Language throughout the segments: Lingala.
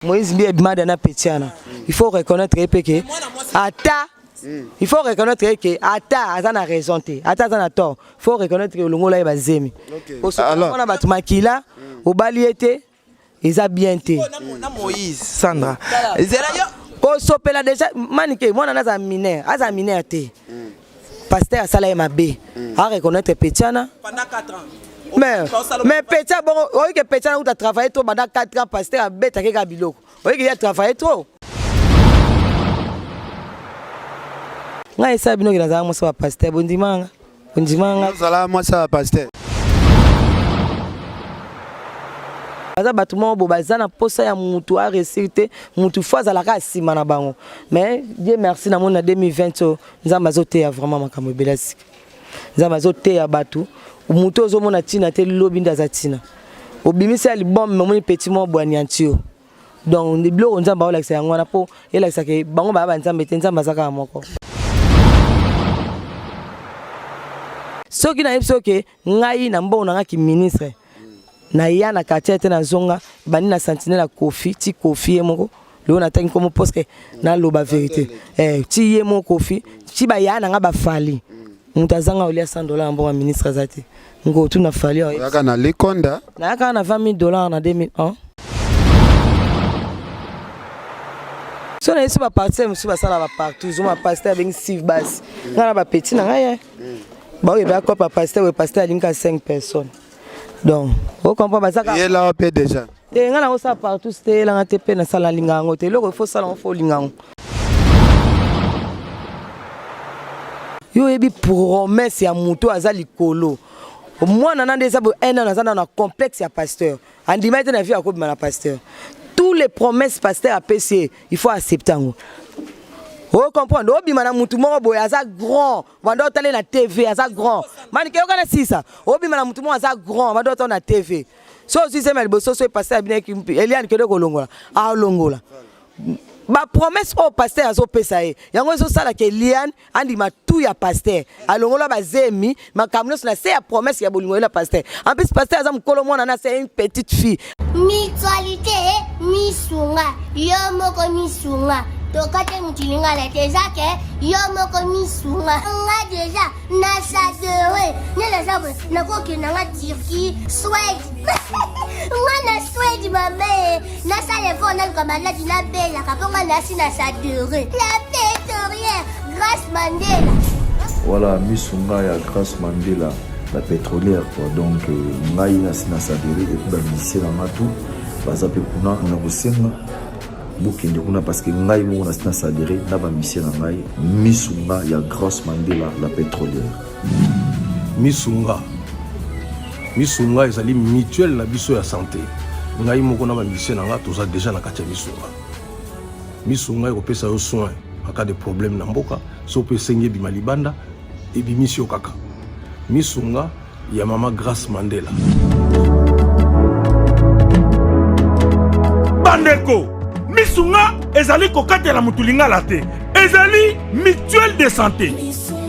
Moïse Mbiye Mada na Petiana. Il faut reconnaître ye pe que ata il faut reconnaître ye que ata aza na raison te, ata aza na tort. Il faut reconnaître que olongola ye bazemi. Alors Osopona bato makila, obali ye te, eza bien te. Na Moïse Sandra. Zela yo Kosopela déjà manike mwana naza mineur, aza mineur te. Pasteur asala ye mabe. A reconnaître Petiana. pendant 4 ans. Mais, mais Petia, bon, oyi que Petia a travaillé trop pendant 4 ans, pasteur a bête à biloko. Oyi qu'il a travaillé trop. Ngai esa bino ki nazala mwasi wa pasteur bondimanga bondimanga ozala mwasi ya pasteur baza bato moko bo baza na posa ya mutu a réussir te mutu fo azalaka nsima na bango mais Dieu merci namoni na 2020 oyo Nzambe azoteya vraiment makambo ebele ya sika. Nzambe azoteya bato mutu ozomona ntina te lobi nde aza ntina obimisi ya libombe me omoni petit moko boye anianti yo donc biloko Nzambe aolakisa yango wana mpo elakisaka bango baya banzambe te Nzambe aza kaka moko. Soki nayebi soki ngai na mbongo na ngai ki ministre naya na quartier te nazonga bandi na sentinelle ya Koffi ti Koffi ye moko lelo natangi nkombo parce naloba vérité eh, ti ye moko Koffi ti baya na ngai bafali moto azanga olia 100 dollar na mbongo ya ministre aza te ngotu na fali oyo oyaka na likonda nayaka na 20 000 dollars na 2001 so na yesu bapartie mosusu basala bapartout zoma pasteur abengi steve basi ngai na bapeti na ngai ye baoyo ebaya kopa pasteur oyo pasteur alingi ka 5 personnes donc ocomprend bazaka yela mpe déjà te ngai nakosala partout te eyelanga te mpe nasala alinga yango te eloko ifo osala yango fo olinga yango yo oyebi promesse ya moto aza likolo mwana na nde eza boye un an aza nano na complexe ya pasteur andima ete na vie akobima na pasteur tous les promesses pasteur apesi ye il faut accepter yango ocomprendre obima na mutu moko boye aza grand banda otale na tv aza grand manike yoka na sisa obima na mutu moko aza grand banda otale na tv so ozwi zemi ya liboso so pasteur abinaki Eliane kende kolongola alongola bapromesse oyo pasteur azopesa ye yango ezosalaka Eliane andima tu ya pasteur alongola bazemi makambo nyonso na se ya promesse ya bolingo ye na pasteur en plus pasteur aza mokolo mwana na c'est une petite fille. Mutualité misunga yo moko misunga tokate mutu lingala te eza ke yo moko misunga nga deja na sadere nde naza boye nakokende nga Turquie Suède nga na Suède mame nasala effort naluka maladi nabelaka mpo nga nasi na sadere la pétorière Grace Mandela. Voilà, misunga ya Grace Mandela, la pétrolière quoi. Donc euh, ngai nasi na sadere et puis ba musicien na nga tout baza pe kuna na kosenga bokende kuna parce que ngai moko nasi na sadere na ba musicien na ngai misunga ya Grace Mandela la pétrolière. Misunga misunga ezali mutuelle na biso ya santé ngai moko na ba musicien na nga toza déjà na kati ya misunga misunga ekopesa yo soin en cas de problème na mboka so mpe esengi ebima libanda ebimisi yo kaka misunga ya mama Grace Mandela. Bandeko, misunga ezali kokatela motu lingala te, ezali mutuelle de santé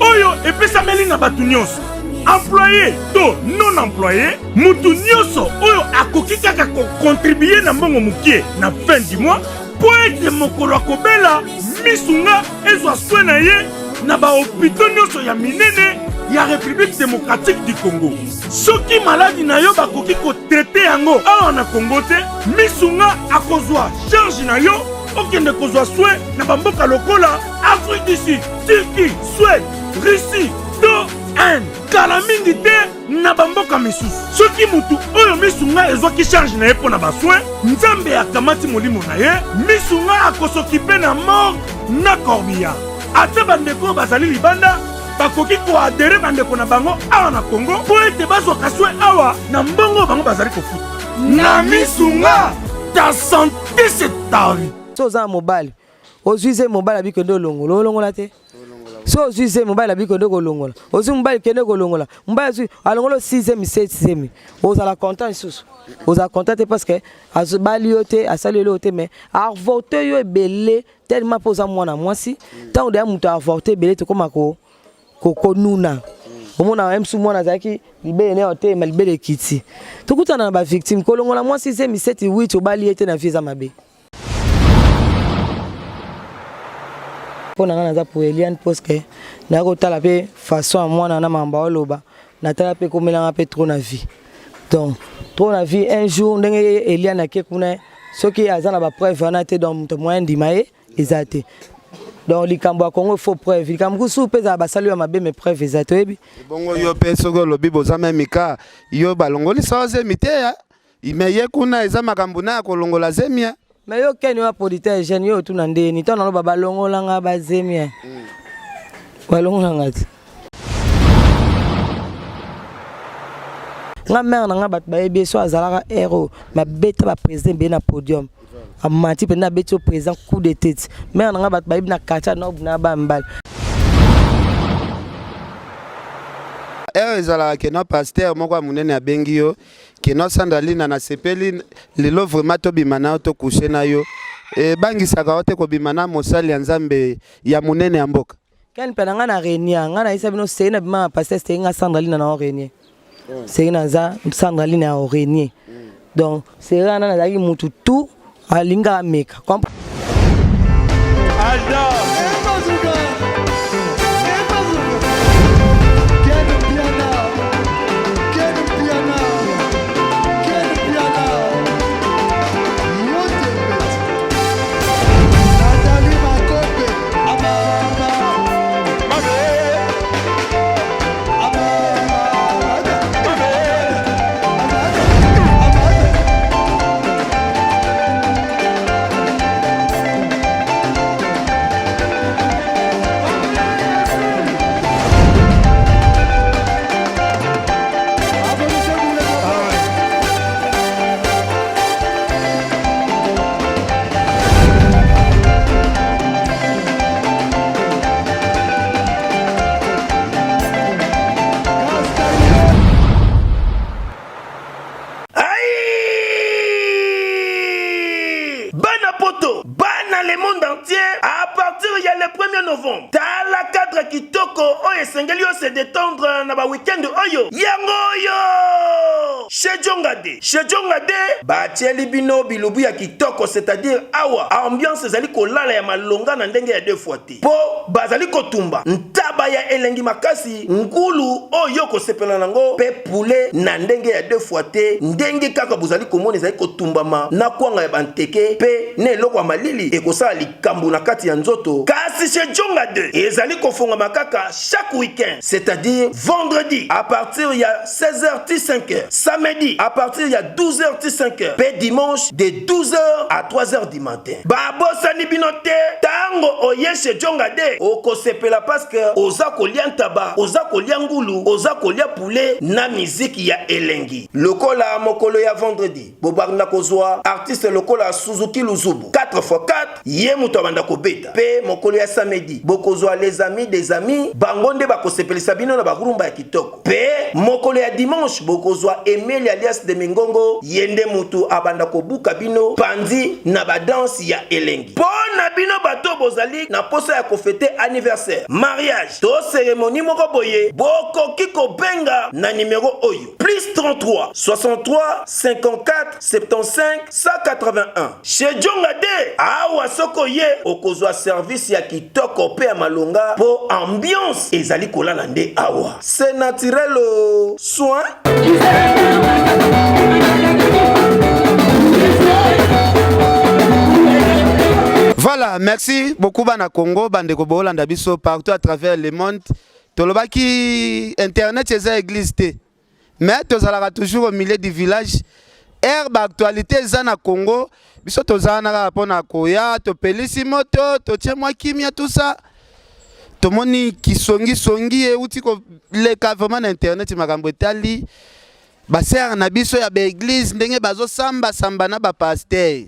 oyo epesameli na bato nyonso employé to non employé motu nyonso oyo akoki kaka kokontribue na mbongo mokie na fin du mois mpo ete mokolo akobela misunga ezwa soin na ye na bahopito nyonso ya minene ya République démocratique du Congo. Soki maladi na yo bakoki kotraite yango awa na Congo te, misunga akozwa charge na yo okende kozwa soin na bamboka lokola Afrique du Sud, Turquie, Suède, Russie to Inde. Kala mingi te na bamboka misusu. Soki mutu oyo misunga ezwaki charge na ye mpo na basoin, Nzambe akamati molimo na ye, misunga akosokipe na morgue na corbillard. Ata bandeko oyo bazali libanda bakoki koadere bandeko na bango awa na Congo mpo ete bazwaka soin awa na mbongo oyo bango bazali kofuta. Na misunga, ta sante c'est ta vie. So oza na mobali ozwi ze mobali abi kende olongola olongola te so ozwi ze mobali abi kende kolongola ozwi mobali kende kolongola mobali azwi alongola osi zemi se zemi ozala content lisusu ozala content te parce que azobali yo te asali yo eloko te mais avorte yo ebele tellement mpo oza mwana mwasi ntango deya moto avorte ebele tokóma ko konuna omona ye mosusu mwana azalaki libele ne oteyema libele ekiti tokutana na bavictime kolongola mwasi zemi 7 8 obali ye te na vie eza mabe. Mpo na ngai naza pour Eliane parce que naya kotala mpe façon ya mwana na makambo aoloba natala mpe ekomelanga mpe trop na vie donc trop na vie un jour ndenge Eliane ake kuna soki aza na bapreuve wana te donc moto moyen ndima ye eza te donc likambo ya Congo faut preuve likambo kusu mpe ezala basali ya mabe mais preuve eza te oyebi bongo yo mpe soki olobi boza meme ka yo balongolisa yo zemi te ya me ye kuna eza makambo na ya kolongola zemi ya Mais yo Ken wa producteur jeune yo otuna ndeni ntango naloba balongola nga bazemi eh. Balongola nga te. Nga mère na nga bato bayebi ye so azalaka hero mabeta ba président ebele na podium amati mpenza abeti yo président coup de tete mère na nga bato bayebi na quartier na na ba mibali heure ezalaka keno pasteur moko ya monene abengi yo Kino Sandra Lina na sepeli lelo vraiment tobima na yo to coucher na yo ebangisaka yo te kobima na mosali ya Nzambe ya munene ya mboka. Ken pena nga na renia nga na yesa bino seye na bima na pasteur seye nga Sandra Lina na renie seye na za Sandra Lina ya renie donc seye wana nazalaki mutu tout alinga ameka Alda Bana poto, bana le monde entier à partir ya le 1er novembre. Tala cadre kitoko oyo esengeli yo se détendre na ba week-end oyo. Yango oyo! Chez Djongade. Chez Djongade, batieli bino bilubu ya kitoko, c'est-à-dire awa ambiance ezali kolala ya malonga na ndenge ya deux fois te. Mpo bazali kotumba ntaba ya elengi makasi, ngulu oyo okosepela na yango, mpe poulet na ndenge ya deux fois te, ndenge kaka bozali komona ezali kotumbama na kwanga ya banteke mpe na eloko ya malili ekosala likambo na kati ya nzoto. Kasi chez Djonga 2 ezali kofongama kaka chaque week-end, c'est-à-dire vendredi à partir ya 16h ti 5h, samedi à partir ya 12h ti 5h mpe dimanche de 12h à 3h du matin. Babosani bino te tango oye chez Djonga de okosepela parce que oza kolia ntaba, oza kolia ngulu, oza kolia poulet na miziki ya elengi. Lokola mokolo ya vendredi bobanda kozwa artiste lokola Suzuki Luzubu 4x4 ye moto abanda kobeta, pe mokolo ya samedi bokozwa les amis des amis bango nde bakosepelisa bino na ba rumba ya kitoko. Pe mokolo ya dimanche bokozwa Emeli alias de Mingongo, ye nde mutu abanda kobuka bino panzi na ba danse ya elengi. Po na bino bato bozali na posa ya kofete anniversaire, mariage to ceremonie moko boye, bokoki kobenga na numero oyo, plus 33 63 54 75 181. Chez Djonga de awa soki oye okozwa service ya kitoko pe ya malonga po ambiance ezali kolala nde awa. C'est naturel oh. Soin. Voilà, merci beaucoup bana Congo, bandeko bolanda biso partout à travers le monde. Tolobaki internet eza église te. Mais tozalaka toujours au milieu du village. Air ba actualité eza na Congo, biso tozala na kaka pona koya, topelisi moto, totie mwa kimia tout ça. Tomoni kisongi songi euti koleka vraiment na internet makambo etali ba sœur na biso ya ba église ndenge bazo samba samba na ba pasteur.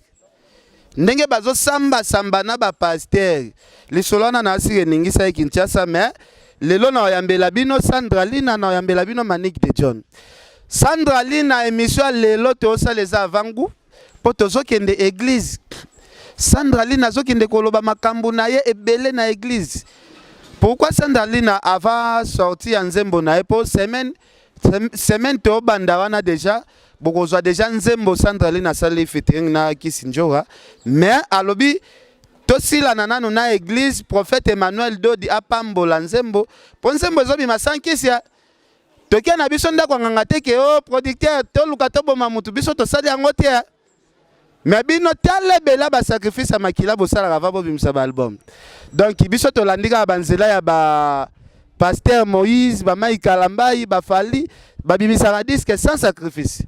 Ndenge bazo samba samba na ba pasteur. Lisolo wana na asiri eningisa ye Kinshasa mais lelo na oyambela bino Sandra Lina na oyambela bino Manick de John. Sandra Lina émission ya lelo tozosala eza avant goût po tozokende église. Sandra Lina azokende koloba makambo na ye ebele na église. Pourquoi Sandra Lina avant sortie ya nzembo na ye po semaine semaine tobanda wana déjà bokozwa deja nzembo Sandra Lina asali featuring na Kisi Ndjora mais alobi Tosilana nanu na eglise prophète Emmanuel Dodi apambola nzembo po nzembo ezobima sans kisi ya tokia na biso ndako ya nganga te ke o oh, producteur toluka toboma mutu biso tosali yango te mais bino tala ebela ba sacrifice ya makila bosalaka va bobimisa ba album donc biso tolandi kaka banzela ya ba pasteur Moïse ba Mike Kalambayi ba Fally babimisaka disque sans sacrifice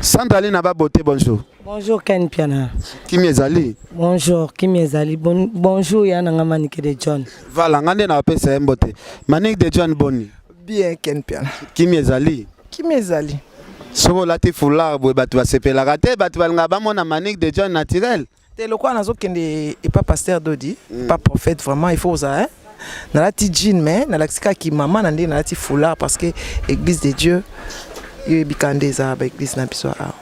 Sandra Lina ba beauté bonjour. Bonjour Ken Piana. Kimi ezali. Bonjour Kimi ezali. Bon, bonjour ya nanga Manike de John. Voilà ngande na pesa ye mbote. Manike de John boni. Bien Ken Piana. Kimi ezali. Kimi ezali. Soki olati foulard boye bato basepelaka te bato balingaka bamona Manike de John naturel. Te lokola nazokende epa pasteur Dodi, mm. pas prophète vraiment, il faut ozala hein? nalati jean mais nalakisi kaka kimama na ndenge nalati foulard parce que église de Dieu yo ebika nde eza ba église na biso awa.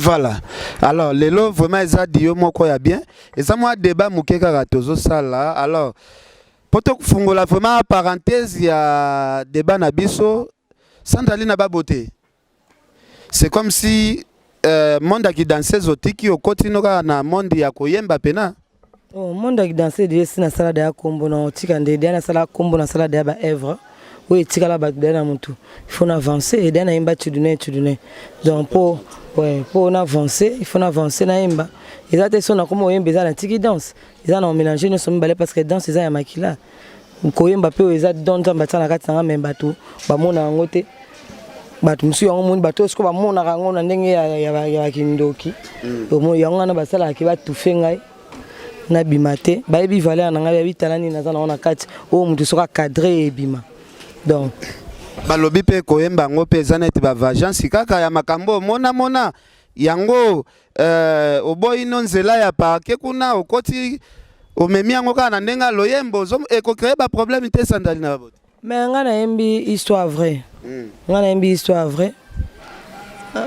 Voilà. Alors lelo vraiment eza dio moko ya bien. Eza mwa débat moke kaka tozosala. Alors po tofungola vraiment parenthèse ya débat na biso Sandra ba beauté. C'est comme si euh, monde ya kidanseuse otiki okoti no kaka na monde ya koyemba pena. Oh, monde ya kidanseuse deja esi nasala deya kombo na otika nde deya nasala kombo nasala deya ba œuvre oyo etikala bato deya na motu il faut na avancer deya nayemba tudune tudune donc po ouais, po na avancer il faut na avancer nayemba eza te so nakoma oyemba eza natiki danse eza na omélange nyonso mibale parce que danse eza ya makila koyemba mpe oyo eza don nzambe atia na kati na nga me bato bamona yango te bato mosusu yango moni bato oyo sikoyo bamonaka yango na ndenge ya bakindoki mm. yango wana basalaka ke batufe ngai nabima te bayebi valeur na ngai bayebi tala nini naza nango na kati oyo moto soki akadre ebima donc balobi mpe koyemba yango mpe eza neti bavagence kaka ya makambo omonamona yango Euh, oboyi no nzela ya parke kuna okoti omemi yango kaka na ndenge ya loyembo ekocree baproblème te sandali na babote mais ngai nayembi histoire vraie mm. ngai nayembi histoire vraie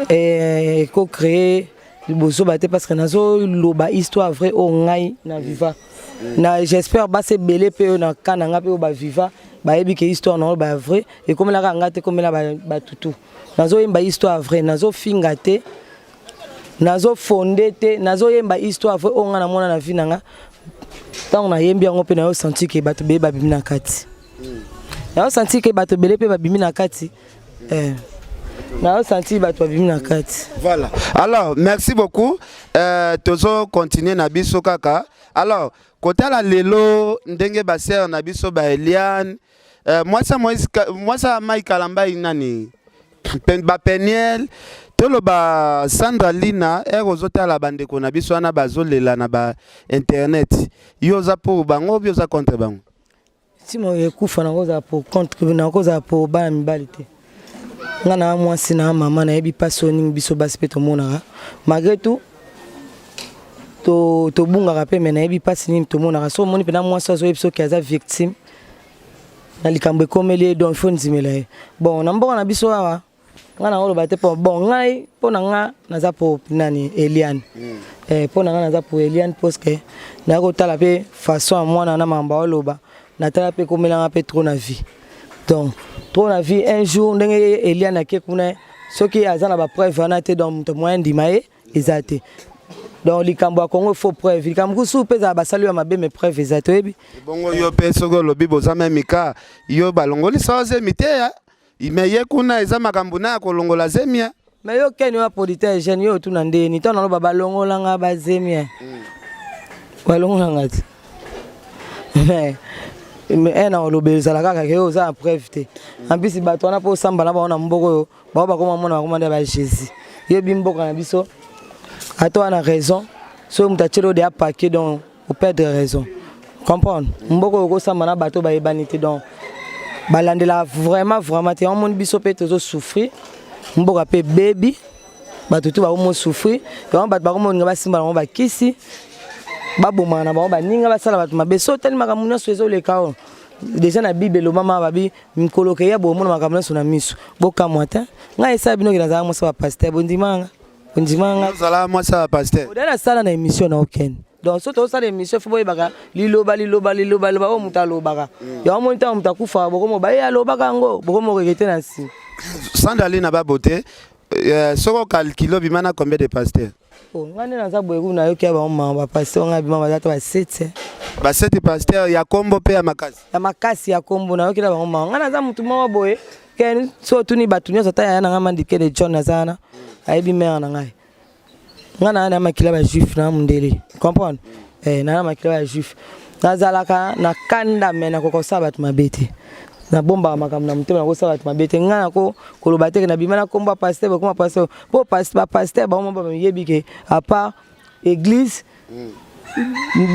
eh, ekocree bozoba te parce que nazoloba histoire vraie oyo ngai na viva mm. na j'espère basi ebele mpe oyo na ka na ngai mpe oyo baviva bayebi ke histoire na oyo ba vrai ekomelaka ngai te ekomela batutu nazoyemba histoire vraie nazofinga te nazo fonde te nazoyemba histoire vrai oyo nga namona na vie na nga ntango nayembi yango mpe nayo senti ke bato ebele babimi na kati nayo senti ke bato ebele mpe babimi na kati eh. nayo senti bato babimi na kati voilà alors merci beaucoup euh, tozo continuer na biso kaka alors kotala lelo ndenge basere na biso ba Eliane euh, mwasa Moïse mwasa Mike Kalambayi nani ba Peniel toloba Sandra Lina ere ozotala bandeko na biso wana bazolela na ba internet yo oza pour bango obi oza contre bango ntima ekufa nakozala pour contre nakozala pour bana mibali te nga na mwasi na mama nayebi mpasi oyo nini biso basi mpe tomonaka malgré tout tobungaka mpe me nayebi mpasi nini tomonaka so omoni mpena mwasi azoyebi soki aza victime na likambo ekomeli ye donc il faut ndimela ye bon na mboka na biso awa nga na oloba te po bon ngai mpo na nga naza po nani Eliane mm. eh, mpo na nga naza po Eliane parce que naya kotala mpe façon ya mwana na makambo aoloba natala mpe ekomelanga mpe trop na vie donc trop na vie un jour ndenge Eliane ake kuna soki aza na bapreuve wana te donc moto moyen ndima ye eza te donc likambo ya Congo faut preuve likambo kusu mpe ezala basali ya mabe mais preuve eza te oyebi bongo yo mpe soki olobi boza meme ka yo balongoli sawa zemi te ya me ye kuna eza makambo na ya kolongola zemi ya mais yo keni wa producteur jeune yo otuna ndeni ntango naloba balongolanga bazemi ya mm. balongolanga te mais mais na oloba ezala kaka ke oza na preuve te en plus bato wana mpo osamba na bango na mboka oyo bango bakoma mona bakoma nde ba Jésus yebi mboka na biso ata wana raison soki moto atieli ode apake donc operdre raison comprendre mboka oyo okosamba na bato bayebani te donc balandelaka vraiment vraiment te omoni biso mpe tozo souffrir mboka mpe ebebi bato tu bakomo souffrir yango bato bakomoninga basimba nango bakisi babomaka na bango baninga basala bato mabe so otali makambo nyonso ezoleka oyo deja na bible elobama babi Mikolo keya bomona makambo nyonso na miso. Bokamwa te. Ngai esala bino ke nazala mwasi ya pasteur. Bondima nga. Bondima nga. Ozala mwasi ya pasteur. Oda nasala na émission na okende. Donc soki tozosala émission fo boyebaka liloba liloba liloba liloba oyo moto alobaka. Mm. Yango moni ntango moto akufaka bokomo ba ye alobaka yango bokomo regretter na nsima. Sandra Lina ba beauté euh, soko calcule obima na combien de pasteur? Oh, ngai nde naza boye kuna nayoki ya bango mama bapasteur ngai bima baza ata basete. Basete pasteur ya kombo mpe ya makasi. Ya makasi ya kombo nayokela bango mama. Ngai naza mutu moko boye ken so otuni bato nyonso ata yaya na ngai mandike de John aza wana ayebi mare na ngai. Ngai na na makila ba juif na mundele comprendre eh na na makila ba juif nazalaka na kanda me nakoka kosala bato mabe te nabombaka makambo na motema nakosala bato mabe te ngai nako koloba te ke nabima na kombo ya pasteur bokoma pasteur mpo bapasteur bango moko bamiyebi ke à part église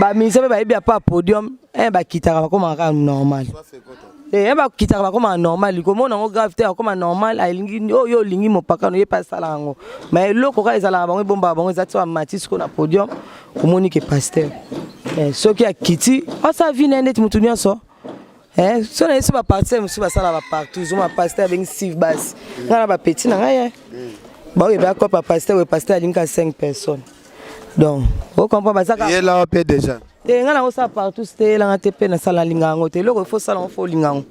baministre mpe bayebi à part podium eh, bakitaka bakomaka kaka normal Eh, bakitaka bakomaka normal komona yango grave te akoma normal alingi oyo olingi mopakano ye mpe asala yango ma eloko kaka ezalaka bango ebombaka bango eza ti bamati sikoyo na podium omoni ke pasteur eh, soki akiti asala vi na ye neti motu nyonso eh, so na ye so bapartie mosusu basala bapartout zoma pasteur abengi steve bas ngai na bapeti na ngai eh. baoyo ebeakopa pasteur oyo pasteur alingi ka 5 personnes donc ocomprend bazaka yela mpe déjà te ngai nakosala partout te yelanga te mpe nasala alinga yango te eloko ifo osala yango fo olinga yango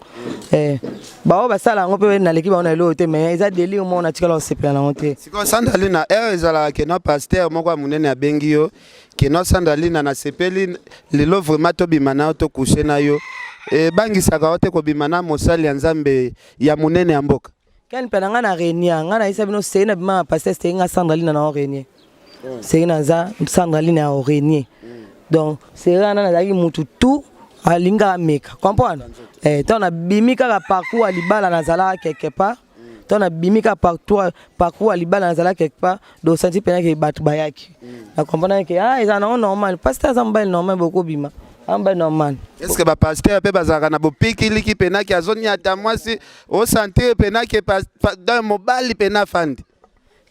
eh, baoyo basala yango mpe naleki bango na eloko te mais eza délire moko natikala kosepela nango te. Sikoyo Sandalina heure ezalaka keno pasteur moko ya monene abengi yo keno Sandalina nasepeli lelo vraiment tobima na yo to couche na yo ebangisaka yo te kobima na mosali ya Nzambe ya monene ya mboka? Ken mpe na ngai na renia ngai nayesa bino seye na bima na pasteur seye ngai Sandrine na renie seye naza Sandrine ya renie donc seye wana nazalaki mutu tout alingaka ameka comprendre eh, ntango nabimi kaka parcours ya libala nazalaka quelque part ntango nabimi kaka parcours parcours ya libala nazalaka quelque part donc santi mpena ke bato bayaki na comprendre ke ah ezala nango normal pasteur aza mobali normal bokobima aza mobali normal. Est ce que ba pasteur mpe bazalaka na bopikiliki mpena ke azoniata mwasi osentir mpena ke donc mobali mpena afandi?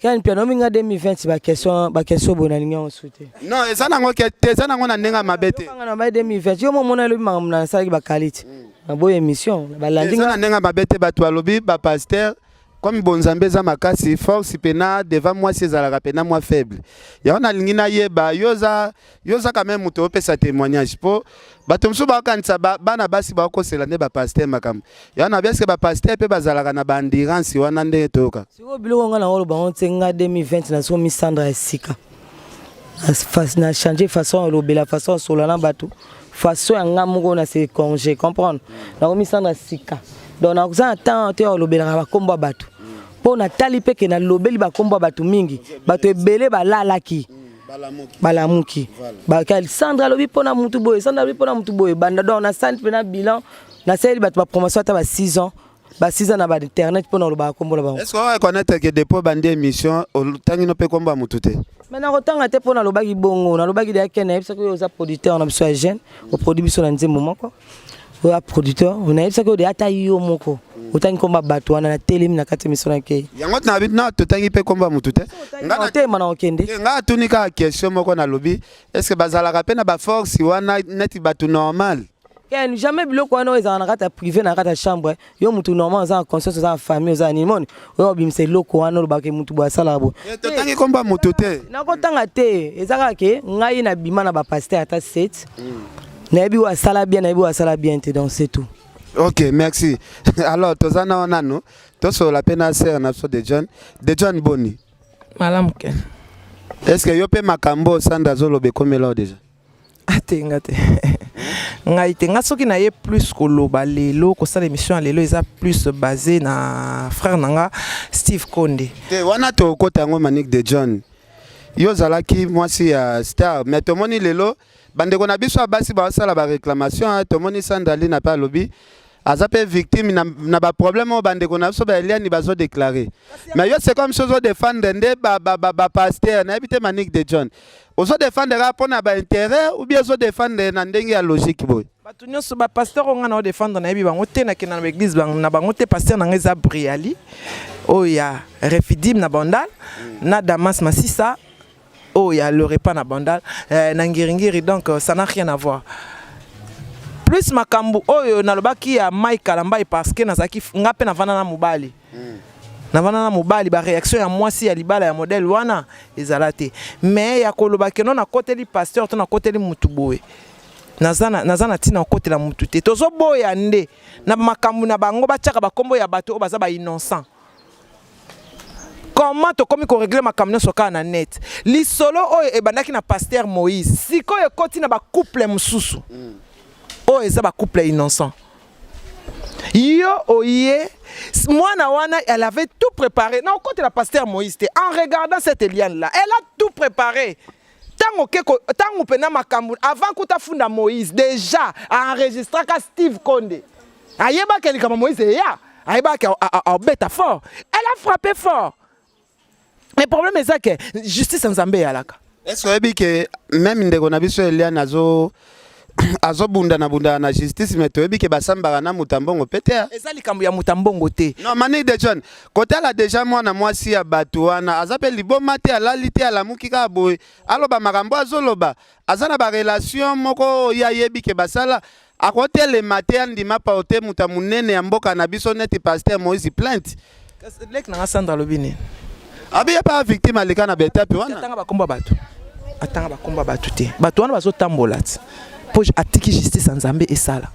Ken Mpiana omi nga 2020 ba question ba question boye nalingi yango su te. Non eza nango ke te eza nango na ndenge ya mabe te. Nga na ba 2020 yo momona elobi makambo na nasalaki ba qualite. Na boye émission balandi nga. Eza na ndenge ya mabe te bato balobi ba pasteur comme bonzambe eza makasi force pena devant mwasi ezalaka pena mwa faible yango nalingi nayeba yo oza yo oza quand même moto opesa témoignage mpo bato mosusu bakokanisa bana basi bakosela nde bapasteur makambo yango na biaske bapasteur mpe bazalaka na baendurance wana ndenge toyoka. Sikoyo biloko nga nakoloba ngo te nga 2020 nazomi Sandra ya sika na changer façon ya lobela façon ya solola na bato façon ya nga moko na se congé comprendre nakomi Sandra sika donc nakoza na temps te ya kolobelaka bakombo ya bato mpo natali mpe ke nalobeli bakombo ya bato mingi bato ebele balalaki balamuki Sandra alobi mpo na mutu boye Sandra alobi mpo na mutu boye banda donc nasali mpe na bilan nasaleli bato bapromotion ata ba 6 ans ba 6 ans na ba internet mpo na olobaka kombo na bango. Est-ce que reconnaître que depuis bandi émission otangi no mpe kombo ya mutu te? Mais nakotanga te mpo nalobaki bongo, nalobaki deya ke nayebisaki oyo oza producteur na biso ya jeune, oproduit biso na nzembo moko, oyo producteur, nayebisaki oyo deya ata yo moko otangi kombo ya bato wana natelemi na kati ya émission nakei. Yango na na totangi mpe kombo ya mutu te. Nga na telema na okende. Nga atuni kaka question moko nalobi, est-ce que bazalaka mpe na ba force wana neti bato normal? Ken jamais biloko wana oyo ezalaka na kati ya privé na kati ya chambre yo mutu normal oza na conscience oza na famille oza na nini moni oyo obimisa eloko wana olobaka ke mutu boye asalaka boye. Eh, totangi kombo ya mutu te. Nakotanga te eza kaka ke ngai nabima na ba pasteur ata 7 nayebi oyo asala bien nayebi oyo asala bien te donc c'est tout. Ok merci alors toza na nanu tosolola mpe na sœur na biso de John de John boni. Malamu Ken. Est-ce que yo mpe makambo Sandra azoloba ekomela yo déjà? Ate nga te ngai te nga soki naye plus koloba lelo kosala émission ya lelo eza plus basé na frère na nga Steve Konde. Te wana tokota yango Manick de John yo ozalaki mwasi ya star mais tomoni lelo bandeko na biso ya basi basala ba réclamation tomoni Sandra Lina mpe alobi aza mpe victime na, na ba problème oyo bandeko na biso ba Eliane bazo déclarer mais yo c'est comme si ozo défendre nde ba, ba, ba, ba pasteur nayebi te Manick de John ozo défendre kaka mpo na ba intérêt ou bien ozo défendre na ndenge ya logique boye? Bato nyonso ba pasteur oyo nga na défendre nayebi bango te, nakenda na ba église na bango te. Pasteur na nga eza Briali oyo ya Refidim na Bandal na Damas Masisa oyo ya le repas na Bandal na Ngiringiri, donc ça n'a rien à voir. Plus makambo oyo nalobaki ya Mike Kalambayi parce que nazalaki nga mpe navanda na mobali. Navanda na mobali, ba réaction ya mwasi ya libala ya modèle wana ezala te. Mais ya koloba ke non nakoteli pasteur to nakoteli mutu boye. Naza na, naza na ntina kokotela mutu te. Tozoboya nde na makambo na bango batiaka bakombo ya bato oyo baza ba innocent. Comment tokomi koregle makambo nyonso kaka na net? Lisolo oyo ebandaki na pasteur Moïse, sikoyo ekoti na bacouple mosusu oyo eza bacouple innocent. Yo oye mwana wana, elle avait tout préparé. Na okotela pasteur Moïse te. En regardant cette Eliane là, elle a tout préparé. Ntango ke ntango mpena makambo, avant kuta funda Moïse, déjà aenregistraka Steve Konde. Ayebaki likambo Moïse eya, ayebaki abeta fort. Elle a frappé fort, mais problème eza ke justice ya Nzambe eyalaka. Est ce oyebi ke même ndeko na biso Eliane azo azobunda na bunda na justice, mais toyebi ke basambaka na moto ya mbongo pe te? Eza likambo ya moto ya mbongo te. Non, Manick de John, kotala déjà mwana mwasi ya bato wana, aza mpe liboma te, alali te, alamuki kaka boye, aloba makambo azoloba. Aza na barelation moko oyo ayebi ke basala. Akotelema te, andima porte moto ya monene ya mboka na biso neti pasteur Moïse plainte. Leki nanga Sandra alobi nini? Abi ye mpe victime, aleka na baetape wana. Atanga bakombo ya bato, atanga bakombo ya bato te. Bato wana bazotambola ti mpo atiki justice ya Nzambe esala.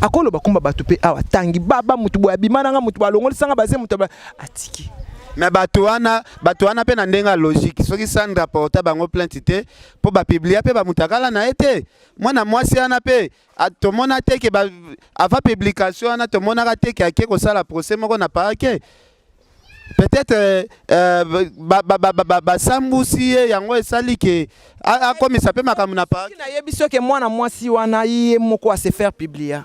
Akoloba kombo ya bato mpe awa atangi baba motu boye abima nanga, motu balongolisanga baze motu atiki. Mais bato wana mpe na ndenge ya logique, soki Sandra porta bango plainte te mpo bapublia mpe bamutakala na ye te, mwana mwasi wana mpe tomona te ke avant publication wana, tomonaka te ke ake kosala procès moko na parquet. Peut-être basambusi ye, yango esali ke akomisa mpe makambo na parquet. Nayebi soki mwana mwasi wana ye moko ase faire publier.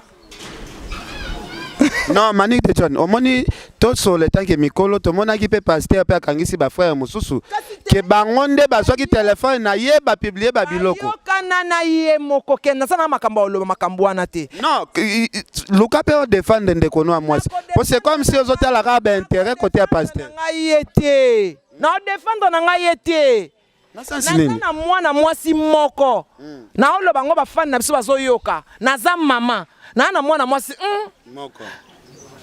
Non, Manick de John, omoni, tosolo etanke mikolo, tomonaki mpe pasteur mpe akangisi bafrère mosusu ke bango nde bazwaki telefone na ye, bapublie babiloko. Bayokana na ye moko ke naza na makambo ya koloba makambo wana te. Non, luka mpe odefendre ndeko no ya mwasi, po c'est comme si ozotala kaka baintérêt côté ya pasteur. Na ngai ye te, na odefendre na ngai ye te. Na sansi Naza nini? na mwana mwasi moko, naoloba yango, bafani na biso bazoyoka. Naza mama naa na mwana mwasi Moko.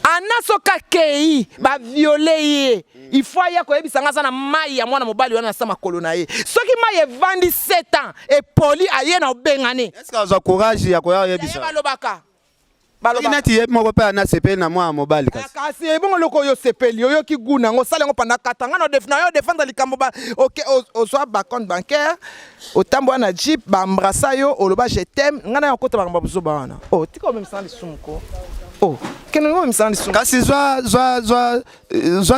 Ana soki akei baviole ye, il faut aya koyebisa nga. Aza na mai ya mwana mobali wana na sa makolo na ye. Soki mai evandi 7 ans, epoli, aye na obengane. Est ce que azwa courage ya koya ye? oyebisa? Balobaka. Soki Balobaka. Neti ye moko mpe ana sepeli na mwana mobali, kasi Kasi ebongo eloko oyo osepeli, oyoki gu nango, osala yango pendant 4 ans. Nga na yo défendre likambo ba ok, ozwa bacompte bancaire, otambola na jeep, baembrassa yo, oloba "je t'aime". Nga na yo okota makambo ya bozoba wana? O tika omemisanga lisumu ko. O kende omemisanga lisumu. Kasi zwa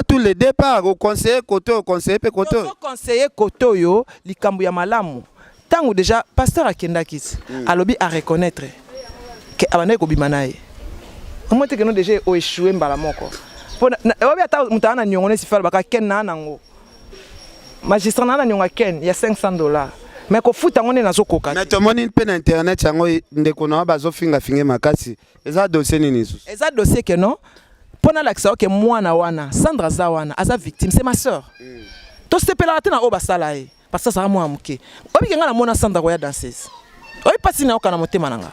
tous les départs, oconseille côté, oconseille mpe côté oyo. Conseiller côté oyo, likambo ya malamu, ntango déjà pasteur akendaki ti alobi areconnaître ke abandaki kobima na ye, omoi te keno déjà oéchoué mbala moko. Mpo oyebi, ata moto aza na niongo nesi fe, alobaka ken naa nango magistrat, naa na niongo ya ken ya 500 $, mais kofuta yango nde nazokoka Mais te. Tomoni mpe na internet yango, ndeko na yo bazofingafinge makasi. Eza dossier nini lisusu? Eza dossier ke non, mpo nalakisa yo ke mwana wana Sandra aza wana, aza victime, c'est ma sœur. Tosepelaka te na oyo basala ye, parce que azalaka mwana moke. Oyebike ngai namona Sandra koya danseuse, oyebi mpasi nayoka na motema na nga.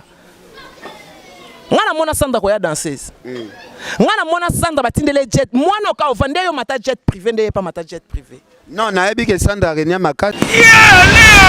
Ngai namona Sandra koya danseuse, ngai namona Sandra batindeli ye jet. Mwana oka ova nde yo mata jet privé, nde ye pa mata jet privé. Non, nayebi ke Sandra renia makasi. Yaleo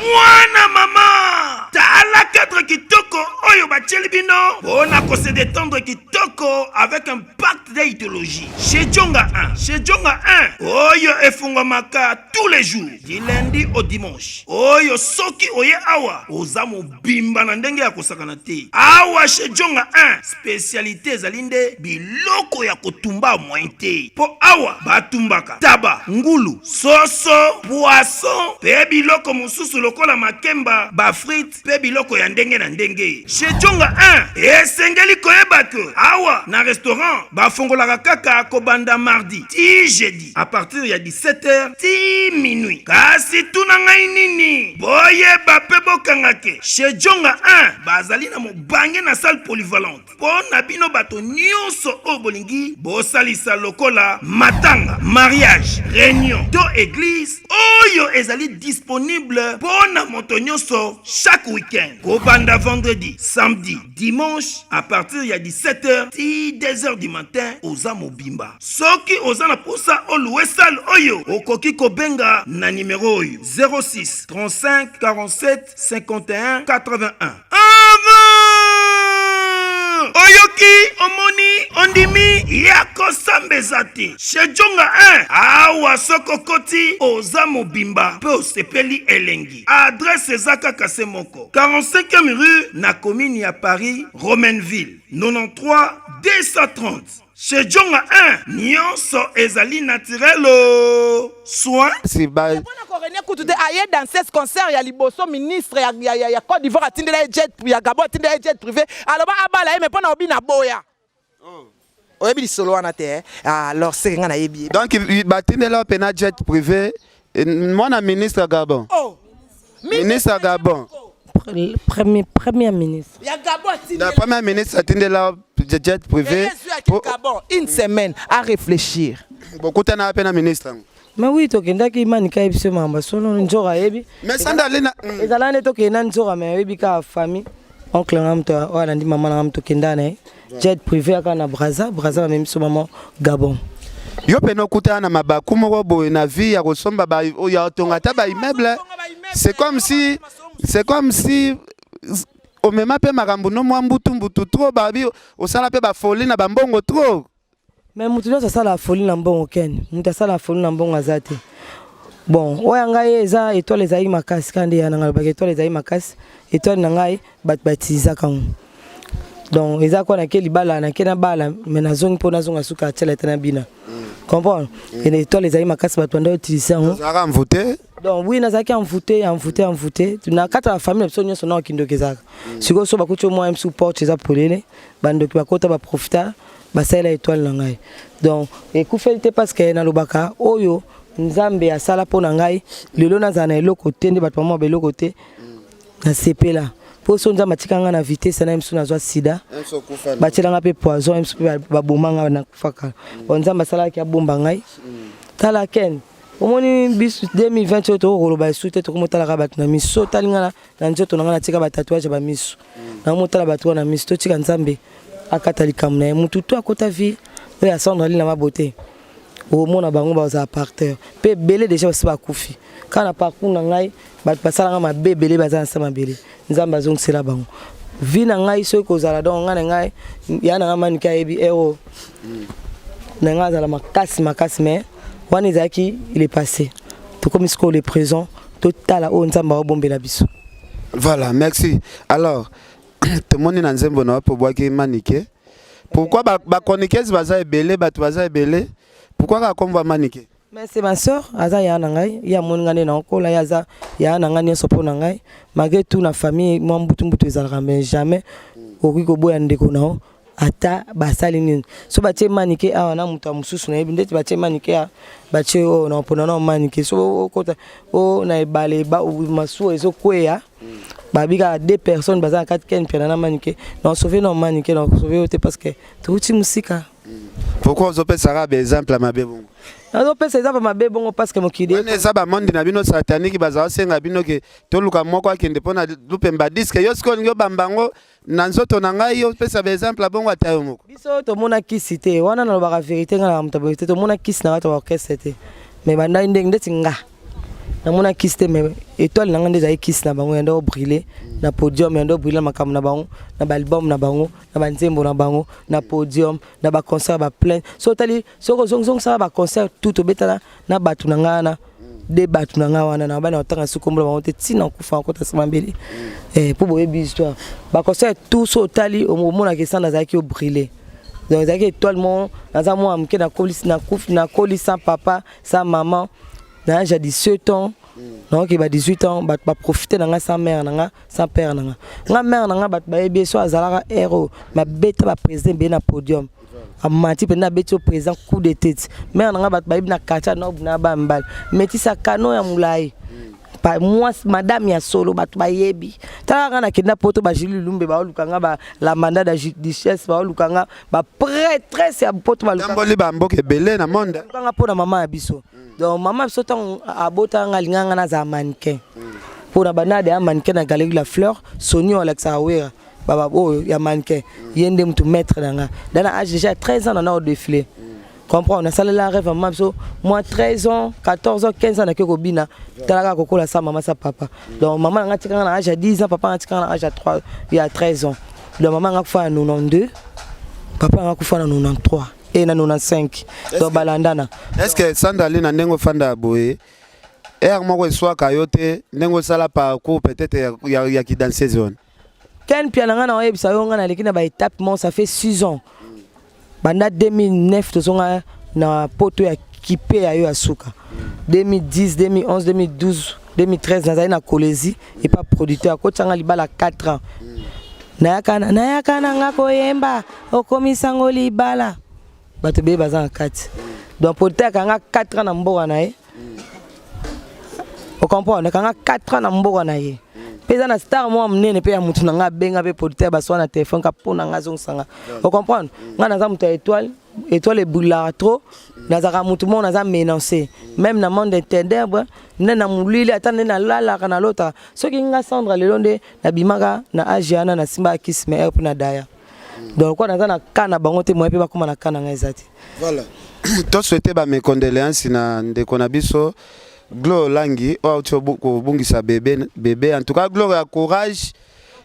mwana mama, tala cadre kitoko oyo batieli bino mpona kose détendre kitoko avec un pacte d'idéologie chez Jonga 1. Chez Jonga 1 oyo efungwamaka tous les jours du lundi au dimanche. Oyo soki oye awa, oza mobimba na ndenge ya kosakana te. Awa chez Jonga 1, spécialité ezali nde biloko ya kotumba moyen te, mpo awa batumbaka taba, ngulu, soso, poisson mpe biloko mosusu lokola makemba, bafrite mpe biloko ya ndenge na ndenge. Chez Jonga 1, esengeli koyeba ke awa na restaurant bafongolaka kaka kobanda mardi ti jeudi à partir ya 17h ti minuit. Kasi tuna ngai nini, boyeba mpe bokanga ke chez Jonga 1 bazali na mobange na salle polyvalente mpo na bino bato nyonso oyo bolingi bosalisa lokola matanga, mariage, réunion to église, oyo ezali disponible mpo na moto nyonso chaque week-end kobanda vendredi, samedi, dimanche à partir ya 17h ti 2h du matin. Oza mobimba. Soki oza na posa olouer salle oyo, okoki kobenga na nimero oyo: 06 35 47 51 81. Avant oyoki. Oyoki, omoni, ondimi, ya kosamba eza te. Chez Djonga 1, awa soki okoti, oza mobimba mpe osepeli elengi. Adresse eza kaka se moko, 45e rue na commune ya Paris, Romainville, 93 230. Chez Djonga 1, nionso ezali naturel oh. Soin. Si ba Pona ko renier kutu te aye danseuse concert ya liboso ministre ya, ya, ya, ya Cote d'Ivoire atindela ye jet ya Gabon atindela ye jet privé aloba abala ye mais pona obina aboya. Oyebi lisolo wana te eh? Ah, alors seke nga nayebi ye. Donc batindela yo pena jet privé eh, mwana ministre ya Gabon. Oh. Ministre ya Gabon. Premier, premier ministre. Ya Gabon atindela. La première ministre atindela jet privé. Pour Gabon une semaine à réfléchir. Bokutana pe na ministre yango. Mais oui, tokendaki Manika yebi biso makambo solo nzora ayebi. Mais Sandra Lina ezala nde tokende na nzora mais ayebi kaka famille. Oncle nga moto oyo alandi mama na nga moto tokenda na ye. Jet privé aka na Brazza, Brazza bamemi biso mama Gabon. Yo pene okutana na mabaku moko boye na vie ya kosomba ba ya kotonga ata ba immeuble. C'est comme si c'est comme si omema mpe makambo no mwa mbutu mbutu trop babi osala mpe ba folie na ba mbongo trop. Mais moto nyonso asala folie na mbongo ken moto asala folie na mbongo aza te. Bon, oyo ya ngai eza étoile ezalaki makasi kaka nde ya na ngai alobaka étoile ezalaki makasi, étoile na ngai bato batilisaka yango. Donc eza kwa nake libala nake na bala mais nazongi mpo nazonga suka atiala ete na bina. Comprendre? Mm. Étoile ezalaki makasi bato banda utiliser yango. Ozalaka envoûté? Donc oui nazalaki envoûté, envoûté, envoûté. Na kati ya famille na biso nyonso na kindoki ezalaka. Sikoyo so bakuti yo mwa msu porte eza polele, bandoki bakota ba profita basalela étoile na ngai. Donc ekufeli te parce que nalobaka oyo Nzambe asala mpo na ngai lelo nazala na eloko te nde bato bamwa beloko te nasepela mpo so Nzambe atika ngai na vitesse na ye mosusu nazwa sida batiela ngai mpe poison ye mosusu mpe baboma ngai nakufaka bon Nzambe asalaki abomba ngai tala ken omoni biso 2020 oyo tokoki koloba esu te tokomotalaka bato na miso otali ngai na nzoto na ngai natika batatouage ya bamiso nakomotala bato wana na miso totika Nzambe akata likambo na ye motu to akota vie oyo asandre ali na mabote omona bango bazala par terre mpe ebele deja basi bakufi kaka na parcours na ngai bato basalanga mabe ebele baza na se mabele Nzambe azongisela bango vie na ngai soki kozala donc ngai na ngai ya na ngai manike ayebi ero na ngai azala makasi makasi mais wana ezalaki le passé tokomi sikoyo le présent totala oyo Nzambe aobombela biso. Voilà, merci. Alors, tomoni na nzembo na wapo bwaki manike. Pourquoi ba, ba chroniqueuses baza ebele, bato baza ebele? Pourquoi kaka kombo ya manike? Mais c'est ma sœur, aza ya na ngai, ya moni ngai na okola, ya aza ya na ngai nyonso mpo na ngai. Malgré tout na famille mwa mbutu mbutu ezalaka mais jamais okoki koboya ndeko na yo ata basali nini. So batie manike awa na moto ya mosusu nayebi ndeti batie manike awa batie oyo na mpona na manike so okota o na ebale ba masuwa ezokweya babi kaka deux personnes baza na kati ken mpiana na manike na sauve na manike na sauve yo te parce que touti mosika. Pourquoi ozopesaka ba exemple ya mabe bongo? Nazopesa exemple mabe bongo parce que mokili wana eza bamondi na bino sataniki bazala osenga bino ke toluka moko akende mpo na lupemba diske yo sikoyo olingi obamba yango na nzoto na ngai yo opesa ba exemple ya bongo ata yo moko. Biso tomona kisi te wana nalobaka verite ngai na moto ya boye te tomona kisi na kati ya orchestre te mais bandai ndenge ndeti nga namona kisi te mais étoile na ngai nde ezali kisi na bango yanda obrûle na podium yanda obrûle na makambo na bango na baalbum na bango na banzembo na bango na podium na baconcert baplein so otali soki ozongizongisaka baconcert tout tobetana na bato na ngai wana de bato na ngai wana na bana otanga soki kombola bango te ntina okufa akota nsima mbele mpo boyebi histoire baconcert tout so otali omonaka esanda azalaki obrûle donc ezalaki étoile moko naza mwana moke nakoli sans papa sans maman na âge ya 17 ans naoki ba 18 ans bato baprofite na ngai sans mère na ngai sans père na ngai nga mère na ngai bato bayebi ye so azalaka hero mabeta baprésident ebele na podium amati mpenza abeti yo président coup de tête mère na ngai bato bayebi na quartier nob na bambala metisa kano ya molai mwasi madame ya solo bato bayebi tala nga nakenda poto ba Julie Lumbe baoluka nga ba la mandat de duchesse baoluka nga ba prêtresse ya poto baluka tamboli ba mboka ebele na monde nga mpona mama ya biso donc mama biso ntango abota nga alinga nga nazala mannequin mpona banade ya mannequin na galerie la fleur soni oyo alakisaka wera baba oyo ya mannequin ye nde motu maître na nga da na âge déjà ya 13 ans nana odéfilé comprendre nasalela rêve mama biso moi 13 ans 14 ans 15 ans nake kobina tala kaka kokola sa mama sa papa donc mama na nga tikanga na âge ya 10 ans papa nga tikanga na âge ya 3 ya 13 ans donc mama nga kufa ya 92. Papa nanga akufa na 93 e na 95, donc balandana. Est ce que Sandali, na ndenge ofanda ya boye, heure moko eswaka yo te, ndenge osala parcours peut-être ya kidanseuse wana? Ken Pia na ngai, na oyebisa yo, ngai naleki na baétape mo. Ça fait 6 ans, banda 2009 tozonga na poto ya kipe ya yo ya suka. 2010, 2011, 2012, 2013 nazali na Kolezi epa producteur akotianga libala 4 ans. Nayaka na nga koyemba, okomisango libala, bato ebele baza na kati. Donc producteur akanga 4 ans na mboka na ye, ocomprendre? Akanga 4 ans na mboka na ye mpe eza na star mwa monene mpe ya motu na nga abenga mpe producteur, baswa na telefone ka mpo na nga azongisanga, ocomprendre? Nga naza moto ya étoile, étoile ebulaka trop. Nazalaka motu moko naza menacé même na monde des ténèbres, nde na molili, ata nde nalalaka, nalotaka. Soki nga Sandra lelo nde nabimaka na age wana, nasimbaka kisi mais mpe na daya. Donc kwa naza na ka na bango te, moye mpe bakóma na ka na ngai eza te. Voilà, tosouhaite bames condoléances na ndeko na biso Glo Olangi oyo auti kobungisa bébé. Bébé, en tout cas Glo ya courage,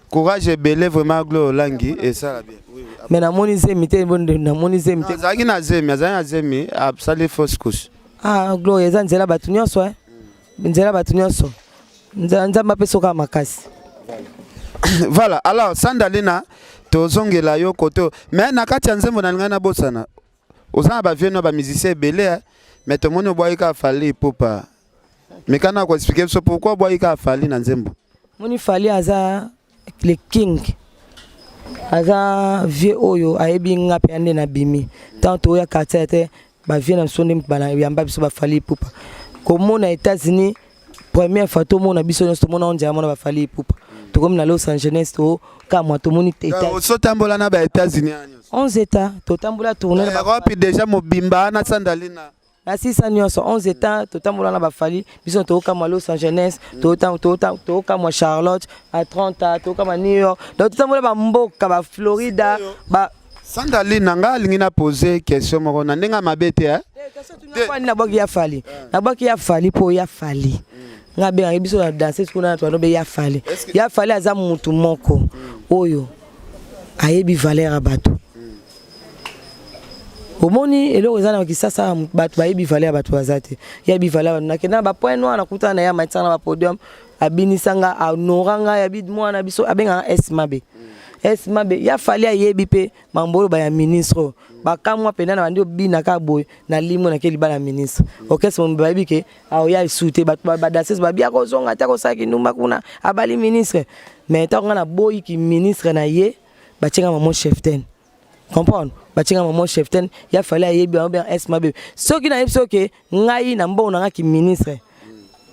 courage ebele vraiment. Glo Olangi, esala bien. Oui. Mais namoni zemi te, namoni zemi te. Azalaki na zemi, azalaki na zemi, asali fausse couche. Ah, Gloire, eza nzela bato nyonso, eh? Nzela bato nyonso, Nzambe apesa kaka makasi. Voilà, alors Sandalina, tozongela yo koto, mais na kati ya nzembo na ngai nabosana, oza na bavieux na bamusicien ebele, mais tomoni obwaki kaka Fally Ipupa. Mais kana koexpliquer biso pourquoi obwaki kaka Fally na nzembo? Moni, Fally aza le king, aza vieux oyo ayebi nga mpe nde nabimi. Ntango toya quartier te, bavieux na biso nde yamba biso. BaFally Ipupa komona États-Unis première fois, tomona biso nyonso, tomona ondia mona baFally Ipupa. Tokomi na Los Angeles, tokamwa, tomoni. Ozotambola na baÉtats-Unis? 11 états totambola, tourne. Europe déjà mobimba na Sandalina. Nasisa nyonso, 11 états totambola na baFally. Biso tokamwa Los Angeles, tokamwa Charlotte, Atlanta, tokamwa New York, donc totambola bamboka baFlorida ba. Sandalina, nga alingi na pose question moko na ndenge ya mabe te. Nabwaki ya Fally, nabwaki ya Fally mpo ya Fally nga abengaki biso na danse kuna na twanobe. Ya Fally, ya Fally aza mutu moko oyo ayebi valeur ya bato. Omoni eloko eza na Kisasa, bato bayebi valeur ya bato baza te. Yebi valeur ya bato. Nakenda na bapoint noir, nakutana na ye, amatisanga na bapodium, abinisanga, ahonora ngai, abi mwana biso, abengaka S Mabe, S Mabe. Ya Fally ayebi mpe mambo oyo baya ministre oyo bakamwa mpenza na bandi obina kaka boye na limo nake libala ya ministre. Orchestre momi bayebi ke aoya esu te, bato badanseuse babi akozonga te, akosalaki ndumba kuna, abali ministre. Mais ntango ngai naboyiki ministre na ye, batienga mamo cheftaine, comprendre? Batienga mamo cheftaine. Ya Fally ayebi bango bien. S Mabe, soki nayebi soki ngai na mbongo na nga ki ministre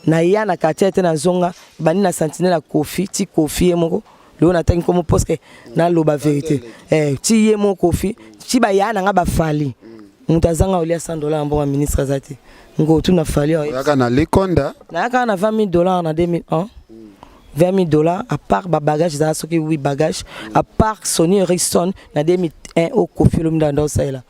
naya na quartier te, nazonga bandi na sentinelle ya Kofi ti Kofi ye moko lelo natangi nkombo parce naloba vérité, ti ye moko Kofi, ti baya na nga baFally, moto azanga olia 100 $ ya mbongo ya ministre aza te. Ngo tuna Fally. Oyaka na Likonda? Nayaka na 20 000 $ na 2001, 20 000 $, à part babagage ezala soki 8 bagage, à part Sony Ericsson na 2001 oyo Kofi Olomide anda osalela.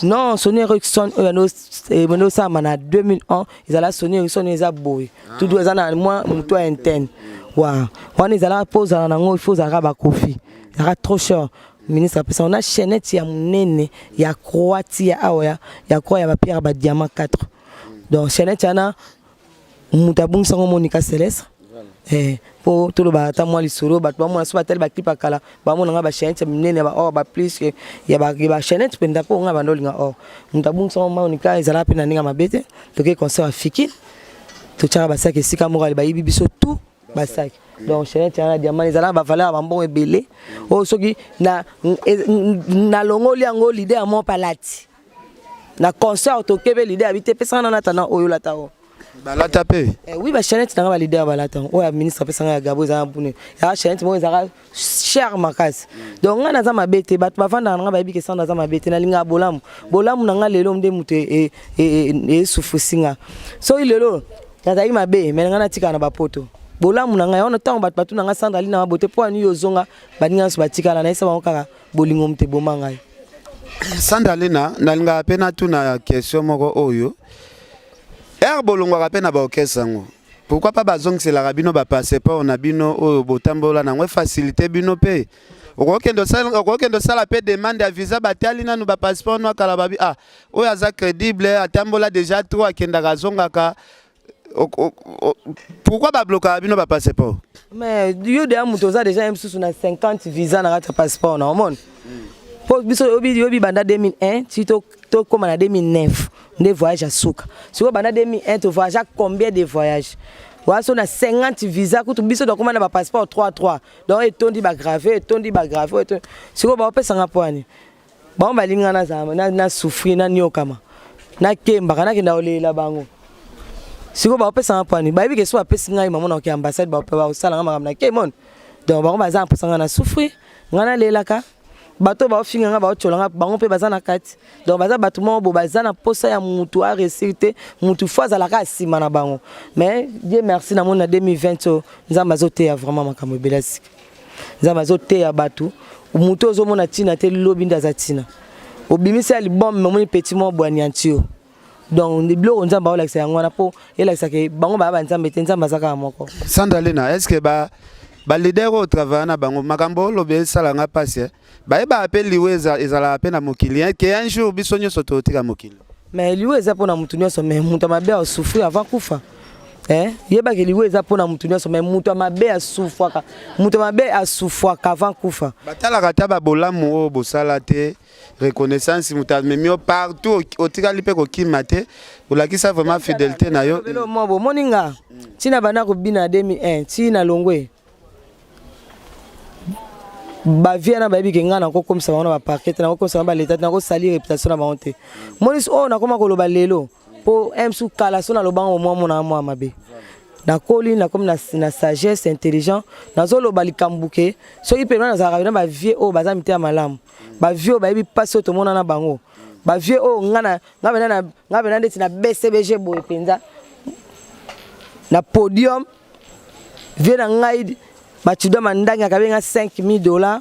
Non, Sony Ericsson oyo ebandi osalama na 2001 ezala Sony Ericsson oyo eza boye tudu, eza na mwa motu ya interne wa wana. Ezalaka mpo ozala nango, il faut ozalaka baKofi, ezalaka trop cher. Ministre apesa na chaînette ya monene ya croix ti ya awa ya croix ya bapierre ya badiamant 4. Donc chaînette wana, moto abungisango Monika Celeste, mpo toloba ata mwa lisolo, bato bamona so batali baclip ya kala, bamona nga bachaînette ya minene ya baor, baplus ya bachaînette mpenza, mpo nga bando olinga or. Moto abungisango Monika, ezalaka mpe na ndenge ya mabe te. Toke concert ya Fikine, totiaka basaki esika moko, ale bayibi biso tout basaki. Donc chaînette yana diamant ezalaka bavaleur ya bambongo ebele oyo soki nalongoli yango, leader mo palati na concert, tokebe leader abi te, pesanga na nata na oyo olata oyo. Balata mpe? Oui, bachaînette nanga baleader balata. Oyo ya ministre apesanga ya Gabo ezala mpune, ya chaînette moko ezalaka cher makasi. Donc ngai naza mabe te, bato bavandaka nanga bayebi ke Sandra aza mabe te. Nalingaka bolamu, bolamu na ngai lelo nde moto esufusi nga. Soki lelo nazalaki mabe, me ngai natikala na bapoto. Bolamu na ngai wana, ntango bato batuna ngai: "Sandra alina mabote, mpo ani yo ozonga?" Baninga nyonso batikala, nayesa bango kaka bolingo moto eboma ngai. Sandalina, nalingaka mpe natuna question moko oyo. Ere bolongwaka mpe na baorchestre yango. Pourquoi pas bazongiselaka bino ba passeport na bino oyo botambola nango efacilite bino mpe okokende osala mpe demande ya visa batali nanu ba passeport no akala babi ah oyo aza crédible atambola déjà trop akendaka azongaka. Pourquoi bablokaka bino ba passeport? Mais yo deya moto oza déjà ye mosusu na 50 visa na kati ya passeport na omona mpo biso yobi banda 2001 ti tokóma na 2009 nde voyage ya suka. Sikoyo banda 2001 to voyage combien de voyage waso na 50 visa kutu biso tokóma na bapasseport 3 3 donc etondi bagrave etondi bagrave. Sikoyo baopesanga mpo ani bango balinga nazala na souffrir, naniokama, nakembaka, nakenda kolela bango. Sikoyo baopesanga mpo ani bayebi ke so bapesi ngai mamo na oke ambassade baosalanga makambo na ke mone. Donc bango baza na mposa ngai na souffrir, ngai nalelaka. Bato baofinga ngai, baotyola ngai, bango mpe baza na kati. Donc baza bato moko bo baza na mposa ya mutu aréussir te, mutu fo azalaka nsima na bango. Mais Dieu merci, namoni na 2020 oyo Nzambe azoteya vraiment makambo ebele ya sika. Nzambe azoteya bato, motu ozomona ntina te, lobi nde aza ntina. Obimisi ya libombe, omoni petit moko bwani anti yo. Donc biloko Nzambe aolakisa yango wana mpo elakisaka bango baya banzambe te, Nzambe aza kaka moko. Sandalina, est ce que ba baleader oyo travailla na bango, makambo olobi esalanga mpasi, bayebaka mpe liwa ezalaka mpe na mokili, ke un jour biso nyonso totika mokili? Mais liwa eza mpona motu nyonso, mais moto ya mabe asouffrir avant kufa. Yebaki liwa eza mpona motu nyonso, mais moto ya mabe asufwaka, moto ya mabe asufwaka avant kufa. Batalaka ata babolamu oyo bosala te, reconnaissance. Moto amemi yo partout, otikali mpe kokima te, olakisa vraiment fidélité na yo. Mo bomoni nga ntina banda kobina na 2001 ntina longwe bavie na bayebi ke ngai nakokomisa bango na baparquet te, nakokomisa bango baleta te, nakosali réputation na bango te. Moni oyo nakoma koloba lelo mpo msu kala so nalobango mwa mona mwa mabe. Nakoli, nakomi na sagesse intelligent, nazoloba likambo ke soki mpe nazalaka na bavie oyo baza mitema malamu, bavie oyo bayebi mpasi oyo tomona na bango, bavie oyo nga pena ndeti na BCBG boye mpenza na podium. Vie na ngai batuda mandangi akabenga 5000 $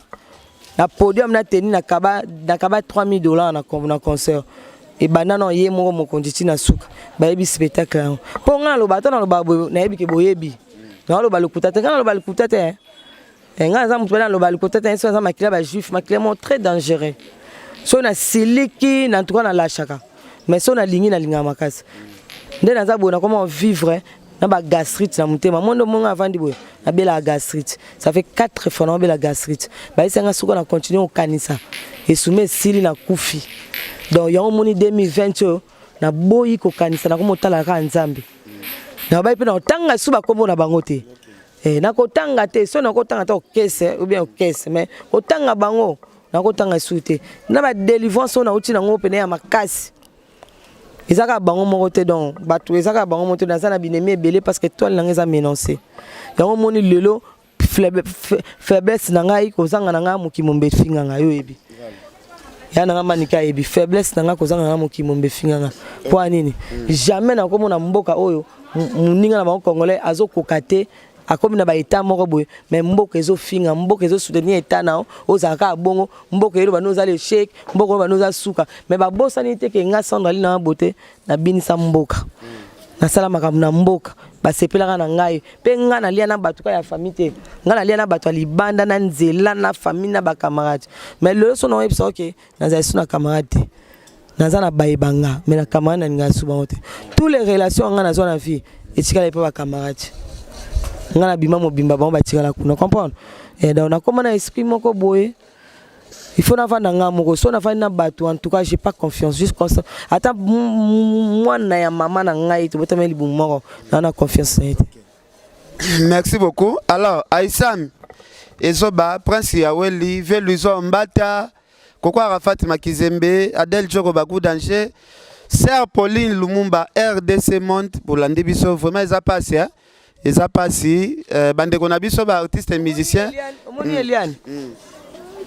na podium na teni nakaba 3000 $ na concert ebanda na ye moko mokonzi ntina suka. Bayebi spectacle yango mpo ngai naloba, ata naloba boye nayebi ke boyebi. Naloba lokuta te, ngai naloba lokuta te. Ngai naza motu naloba lokuta te. So naza makila bajuif, makila moko très dangereux. So nasiliki na ntuka nalashaka, mais so nalingi nalingaka makasi. Nde naza boye, nakoma vivre na bagastrite na motema mondo monga avandi boye, nabelaka gastrite. Ça fait 4 fois naobela gastrite. Bayesanga soki na continue kokanisa esume esili, nakufi. Donc yango moni 2020 oyo naboyi kokanisa, nakoma otala kaka Nzambe. Nabayi mpe na kotanga su bakombo na bango te. Nakotanga te, so nakotanga te okese ou bien okese, mais kotanga bango nakotanga su te. Na badélivrance oyo nauti nango pene ya makasi, eza kaka bango moko te. Donc bato eza kaka bango moko te, naza na binemi ebele parce que toile nanga eza menacé. Yango moni lelo faiblesse na ngai, kozanga na ngai mokili mombe efinga ngai. Oyebi ya nanga manika ayebi faiblesse na ngai, kozanga ngai mokili mombe efinga ngai. Mpo ya nini? Jamais nakomona mboka oyo moninga na bango congolais azokoka te, akomi na baétat moko boye, mais mboka ezofinga, mboka ezosoutenir état na yo, ozala kaka bongo. Mboka eyeloba nde oza l'échec, mboka oyo bande oza suka. Mais babosani te ke nga Sandra Ali nanga bote nabinisa mboka, nasala makambo na mboka, basepelaka na ngai. Mpe ngai nalia na bato ka ya famille te, ngai nalia na bato ya libanda na nzela na famille na bacamarade. Mais lelo so naoyebisa oke nazali so na camarade te, naza na bayebanga, mais na camarade nalingaka su bango te. Tous les relations ngai nazwa na vie etikala epa bacamarade. Ngai nabima mobimba, bango batikala kuna, comprendre. Donc nakóma na esprit moko boye, il faut navanda nga moko. So navandi na bato, en tout cas j'ai pas confiance. Juste comme ça, ata mwana ya mama na ngai tobotama libumu moko, naa na confiance na ye te. Merci beaucoup. Alors Aïssam Ezoba, Prince Yaweli Ve Luizo Mbata, Koko Arafat Makizembe, Adèle Djoko Bakou Danger, Sœur Pauline Lumumba, RDC Monde, bolandi biso vraiment eza pasi, hein? Eza pasi, bandeko na biso ba artiste et musicien. Omoni Eliane,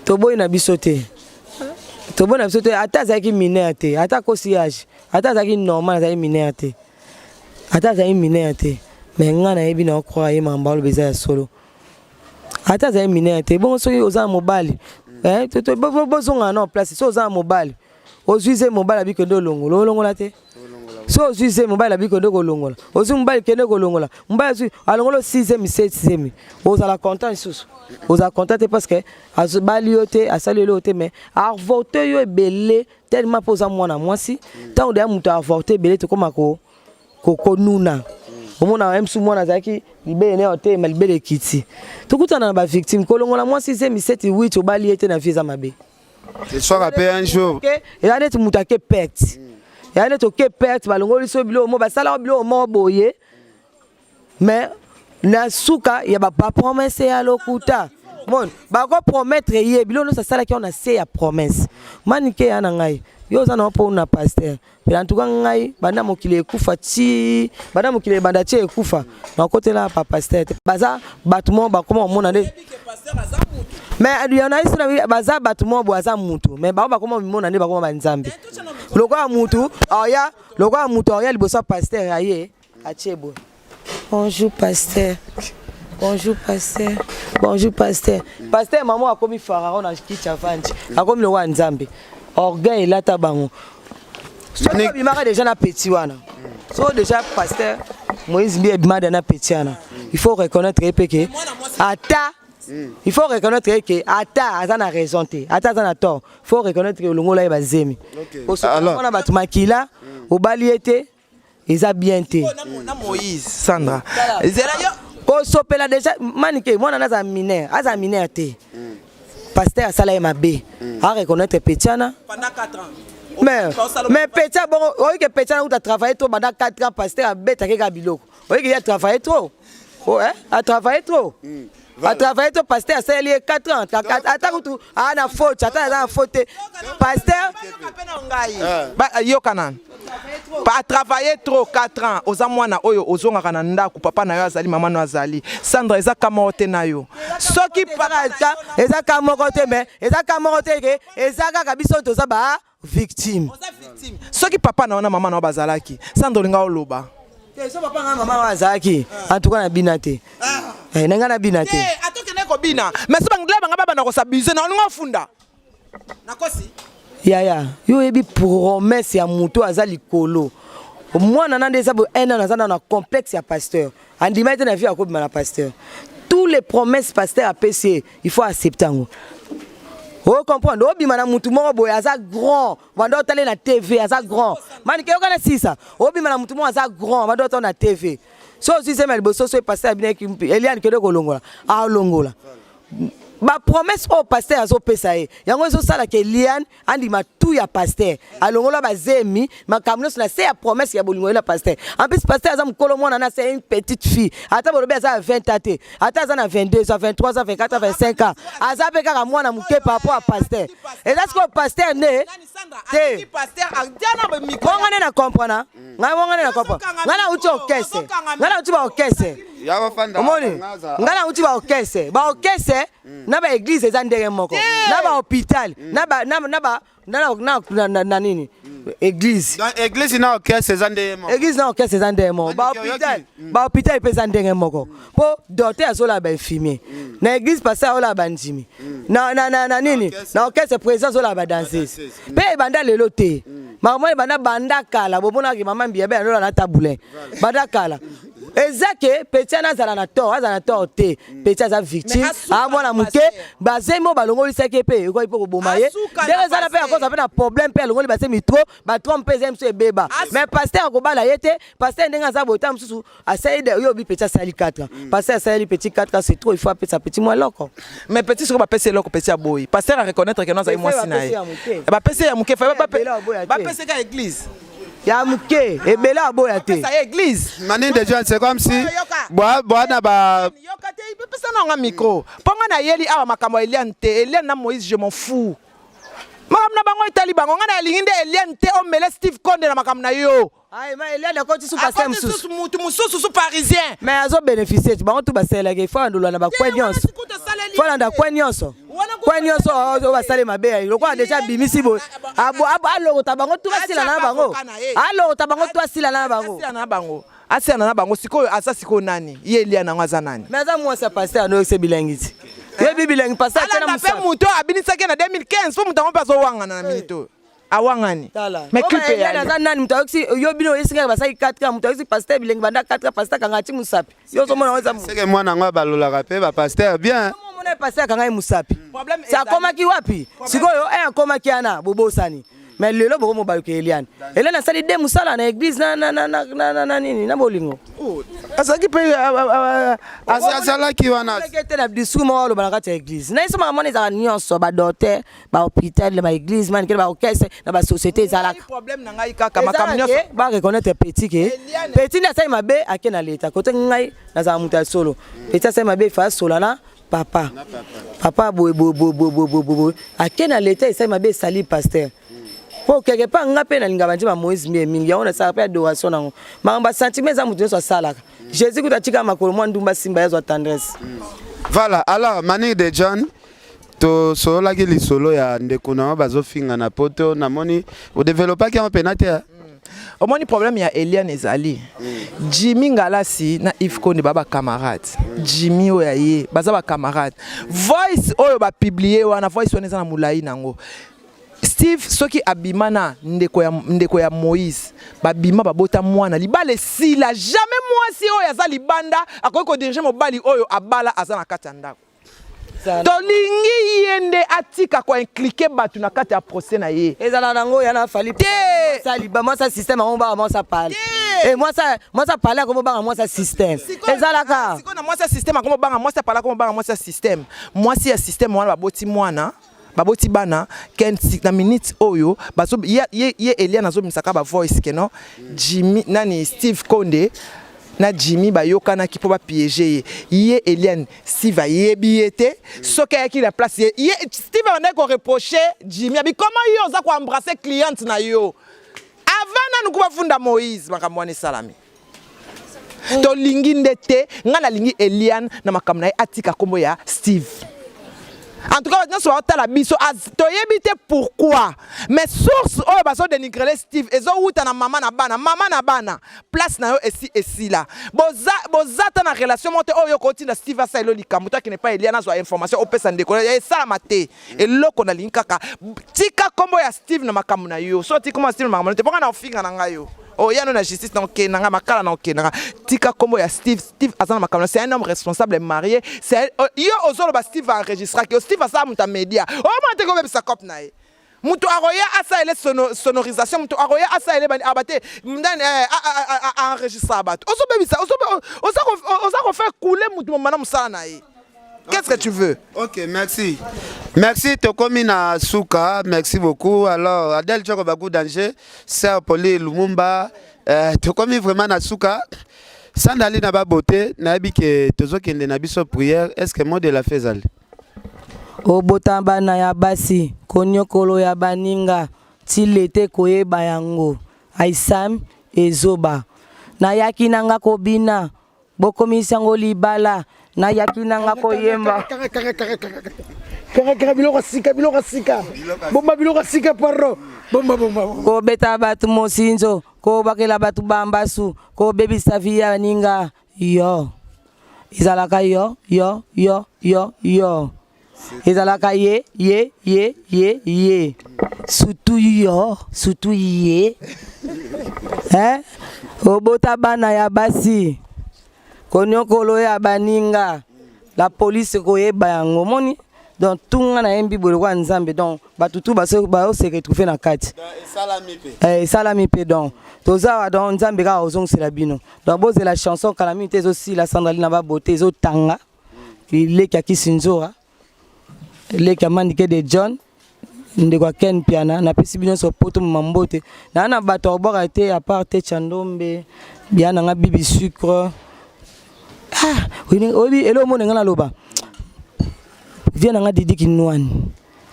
toboyi na biso te, toboyi na biso te. Ata azalaki mineur te, ata akosi age, ata azalaki normal, azalaki mineur te, ata azalaki mineur te, mais ngai nayebi na okroire ye makambo aloba eza ya solo. Ata azali mineur te, bongo soki oza na mobali, bozongana na place. Soki oza na mobali, ozwi ze mobali abiki nde olongola, olongola te. So ozwi zemi, mobali abi kende kolongola, ozwi mobali kende kolongola, mobali azwi alongola 6 zemi, 7 zemi, ozala content lisusu? Ozala content te, parce que azobali yo te, asali eloko te, mais avorte yo ebele tellement mpo oza mwana mwasi. Ntango deya moto avorte ebele, tokóma konuna. Omona msu mwana azalaki libele ne oteyema, libele ekiti. Tokutana na bavictime kolongola mwasi zemi 7, 8, obali ye te na vie, eza mabe. Eswaka mpe un jour. Eza neti moto ake perte, eza neti oke perte, balongoli so biloko mo, basalaka biloko moko boye, mais na suka ya bapromesse ya lokuta. Moni bakopromettre ye biloko nyonso asalaki yango na se ya promesse. Manike ya na ngai, yo oza na mpo na pasteur mpe. En tout cas ngai, banda mokili ekufa ti banda mokili ebanda ti ekufa, nakotela bapasteur te. Baza bato moko bakoma komona nde, mais na yesu baza bato moko boye, aza mutu, mais bango bakoma mimona nde bakoma banzambe. Lokola mutu aya, lokola mutu aya liboso ya pasteur, aye atie boye: "Bonjour pasteur, bonjour pasteur, bonjour pasteur." Pasteur mama akomi pharaon na kiti, avandi, akomi lokola nzambe. Orgueil elata bango. Soki abimaka déjà na petit wana, so déjà pasteur Moïse Mbi ebimada na petit wana, il faut reconnaître ye mpe ke ata, il faut reconnaître ye ke ata aza na raison te, ata aza na tort, faut reconnaître ke olongola ye bazemi wana bato makila, obali ye te, eza bien te. Na Moïse, Sandra, ezela yo. Kosopela déjà manike, mwana aza mineur, aza mineur te. Pasteur asala ye mabe, areconnaître petit wana. Pendant 4 ans. Mais petit bongo oyoki petit wana kuta travailler trop pendant 4 ans. Pasteur abetaki kaka biloko, oyoki ye atravaille trop. Oh, eh? Atravaille trop, atravaille trop. Pasteur asaleli ye 4 ans, ata kutu aa na faute, ata aza na faute te, pasteur. Ngai yoka nani, atravaille trop 4 ans. Oza mwana oyo ozongaka na ndako, papa na yo azali, mama na yo azali. Sandra, eza ka moko te na yo soki Eza ka moko te, mais eza ka moko te ke eza kaka biso toza ba victime. Soki papa na yo na mama na yo bazalaki, Sandra, olinga oloba? Te, so papa nga, mama oyo azalaki, en tout cas na bina te. Na ngai na bina te. Atokende kobina, mais so bangela banga babanda kosabuse na olinga ofunda, nakosi? Yaya, yo oyebi promesse ya moto aza likolo. Mwana na nde eza boye, un an aza na complexe ya pasteur, andima ete na vie akobima na pasteur. Tous les promesses pasteur apesi ye, il faut accepter yango. Ocomprendre? Obima na mutu moko boye aza grand, banda otale na TV, aza grand. Manike, yoka na sisa, obima na mutu moko aza grand, banda otala na TV. So ozwi zemi ya liboso, so pasteur abinaki: "Eliane, kende kolongola." Alongola. Bapromesse oyo pasteur azopesa ye, yango ezosalaka Eliane andima tu ya pasteur, alongola bazemi, makambo nyonso na se ya promesse ya bolingo ye na pasteur. En plus pasteur aza mokolo, mwana na c'est une petite fille. Ata bolobi aza ya 20 ans te, ata aza na 22 ans, 23 ans, 24 ans, 25 ans, aza mpe kaka mwana moke par rapport ya pasteur. Eza sikoyo pasteur nde te. Bongo nde na comprendre ngai, bongo nde na comprendre ngai. Nauti orchestre, ngai nauti baorchestre, omoni ngai nauti baorchestre. Baorchestre na baéglise eza ndenge moko, na bahôpital, na nini, église. Église na orchestre eza ndenge moko. Église na orchestre eza ndenge moko. Bahôpital, bahôpital mpe eza ndenge moko, mpo docteur azolala bainfirmier na église, pasteur azolala bandimi na nini, na orchestre président azolala badanseuse. Mpe ebanda lelo te, makambo ebanda banda kala. Bomonaki mama Mbiya be alola na tabulin banda kala. Eza ke petit wana azala na tort, azala na tort te. Petit aza victime, amwana moke, bazemi oyo balongolisaki ye mpe ekoki mpe koboma ye. Ndenge eza na mpe akoza mpe na problème mpe alongoli bazemi trop, batrompe mpe eza mosusu ebeba. Mais pasteur akobala ye te. Pasteur ndenge aza boye, ta mosusu asali yo obi petit asali 4 ans, pasteur asaleli petit 4 ans, c'est trop. Il faut apesa petit mwa eloko. Mais petit, soki bapesi eloko, petit aboyi, pasteur areconnaître ke no azali mwasi na ye, bapesi ya moke, bapesi ka église. Ya moke ebele, aboya te. Ye église. Manine de John, c'est comme si bwana ba Yoka te, pesa na nga micro, mpo nga nayeli awa makambo ya Eliane te. Eliane na Moïse, je m'en fous. Makambo na bango etali bango. Nga nalingi nde Eliane te omele Steve Konde na makambo na yo. Eliane akoti su pasteur mosusu. Mutu mosusu su parisien. Mais azobénéficie ti bango tu basalelaki. Fo andolanda bakwe nyonso, fo alanda kwe nyonso, kwe nyonso oyo basali mabe. Lokola déjà abimisi boye, alokota bango tu, basila na bango, alokota bango tu, asila na bango. Na bango, asila na bango. Sikoyo aza sikoyo nani? Ye Eliane yango aza nani? Mais aza mwasi ya pasteur, anoyokisa bilengi ti yebi bilengi pasteur. Alanda mpe moto abinisaki na 2015, mpo moto yango mpe azowangana na minute oyo. Awangani. Mais clip eyali. Aza nani moto ayokisi yo bino oyesi kaka basali 4 ans moto ayokisi pasteur bilengi banda 4 ans pasteur kanga ti musapi. Yo ozomona ngo eza Seke mwana yango abalolaka pe ba pasteur bien. Omona pasteur akanga ye musapi. Si akomaki wapi? Sikoyo eh akomaki ana bobosani. Mais lelo boko mobaluka Eliane. Eliane asali de musala na église na na na na na nini na bolingo. Oh, azalaki mpe azalaki wana te na discours moko aloba na kati ya église na yeso makambo wana ezalaka nyonso badote bahôpital na baéglise manike na baorchestre na basociété ezalaka problème na ngai kaka makambo nyonso bareconnaitre petit ke petit nde asali mabe ake na leta kote ngai nazala moto ya solo petit asali mabe efa asola na papa papa boye boye boye boye boye boye boye ake na leta esali mabe esali pasteur po quelque part nga mpe nalinga banzembo ya moïse mie mingi yango nasalaka mpe adoration nango makambo ya sentiment eza moto nyonso asalaka jésus kutu atika makolo mwa ndumba simba yazwa tendresse. Voilà, alors Manick de John, tosololaki lisolo ya ndeko na yo bazofinga na poto, namoni odevelopaki yango mpena te. Omoni problème ya Eliane ezali Jimmy Ngalasi na Yves Konde ba ba camarade. Jimmy oyo aye baza ba camarade. Voice oyo ba publier wana voice wana eza na mulayi nango. Steve soki abima na ndeko ya ndeko ya Moïse babima babota mwana libala esila jamais mwasi oyo aza libanda akoki ko diriger mobali oyo abala aza na kati ya ndako. Tolingi ye nde atika ko impliquer bato na kati ya procès na ye. Ezala nango ya na fali te. Sali ba mwasa système yango ba mwasa pale. Eh mwasa mwasa pale akomo banga mwasa système. Ezalaka. Sikoyo na mwasa système akomo banga mwasa pale akomo banga mwasa système. Mwasi ya système wana baboti mwana baboti bana ken na minute oyo bazo ye, ye, ye Eliane azobimisaka ba voice ke non Jimmy nani Steve Konde na Jimmy bayokanaki mpo bapiege ye ye Eliane Steve ayebi ye te soki ayaki na place ye, ye Steve abandaki koreproche Jimmy abi comment yo oza koembrasse cliente na yo avant nanu ku bafunda Moïse makambo wana esalami tolingi nde te ngai nalingi Eliane na makambo na ye atika nkombo ya Steve. En tout cas bato nyonso baotala biso toyebi te pourquoi mais source oyo bazo denigrele Steve ezowuta na mama na bana mama na bana place na yo esi esila boza boza ta na relation moko te oyo okotinda Steve asalelo likambo to akende pa Eliane azwa information opesa ndeko esalama te eloko nalingi kaka tika nkombo ya Steve na makambo na yo so otiki nkombo ya Steve na makambo na yo te mpo ngai na ofinga na ngai yo oya no na justice na okende nga makala na okende nga tika kombo ya Steve. Steve aza na makambo, c'est un homme responsable marié, c'est yo ozoloba Steve a enregistraki yo, Steve asala moto ya media omona te kobebisa cop na ye moto akoya asalele sono, sonorisation moto akoya asalele bani aba te nani eh, enregistra bato ozobebisa oza kofaire couler moto moma na mosala na ye. Qu'est-ce que tu veux? Ok, merci. Merci Tokomi na Souka, merci beaucoup. Alors, Adèle Tchoko Bagou Danger, Sœur Poli Lumumba, euh, Tokomi vraiment na Souka. Sandali na ba beauté, nayebi ke tozokende na biso prière, est-ce que mot de la fin ezali? Obota bana ya basi, konyokolo ya baninga, ti lete koyeba yango. Aisam ezoba. Nayaki nanga kobina, Bokomisi yango libala nayaki nanga koyemba. Kanga kanga biloko sika biloko sika. Bomba biloko sika pardon. Bomba bomba. Kobeta bato mosinzo, kobakela bato bambasu, kobebisa vie ya baninga yo. Ezalaka yo yo yo yo yo. Ezalaka ye ye ye ye ye. Surtout yo, surtout ye. Hein? Obota bana ya basi. Konyokolo ya baninga. La police koyeba yango omoni donc tout nga nayembi boye lokola nzambe donc bato tout bazo se retrouver na kati esalami mpe donc toza awa donc nzambe kaka ozongisela bino donc bozela chanson kala mingi te ezosila sandralina babote ezotanga leki ya Kisinzora, leki ya Mandike de John, ndeko ya Ken Piana, napesi bino nyonso poto mama mbote. Na na bato ya kobwaka te à part te Chandombe, biya na nga Bibi Sucre. Ah, oyebi eloko mona nga naloba. Vie na nga Didi Kinwani.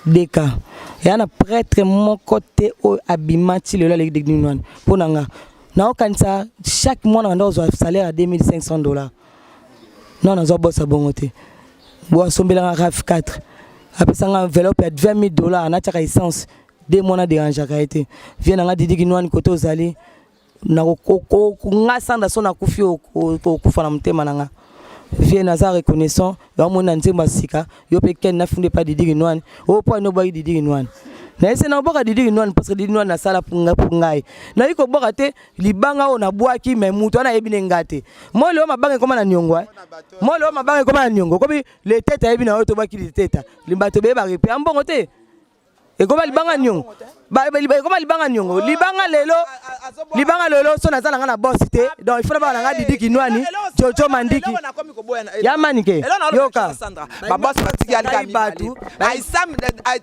Deka. Ya na prêtre moko te oyo abima ti lelo aleki Didi Kinwani. Mpo na nga naokanisa chaque mois na banda kozwa salaire ya 2500 dollars. Non nazwa bosa bongo te. Bo asombela nga RAV 4. Apesa nga enveloppe ya 20000 dollars natiaka essence. Deux mois na dérangeaka ye te. Vie na nga Didi Kinwani kote ozali na nga sanda so nakufi okufa na motema na nga. Vie naza reconnaissant yango moni na nzembo ya sika yo mpe ken nafundi epa Didi Kinwani oyo mpo ani obwaki Didi Kinwani. Nayese nakobwaka Didi Kinwani parce que Didi Kinwani asala mpo ngai. Nayi kobwaka te libanga oyo nabwaki mais moto wana ayebi ne nga te. Moi lelo mabanga ekoma na niongo. Eh. Moi lelo mabanga ekoma na niongo. Komi leteta ayebi na oyo tobwaki leteta. Bato beyebaka pe ambongo te. Ekoma libanga niongo. Ekoma libanga niongo. Libanga lelo libanga lelo so naza na nga na boss te. Donc il faut na baka na nga Didi Kinwani, Jojo Mandiki. Ya manike. Yoka. Ba boss batiki alika batu. Aisam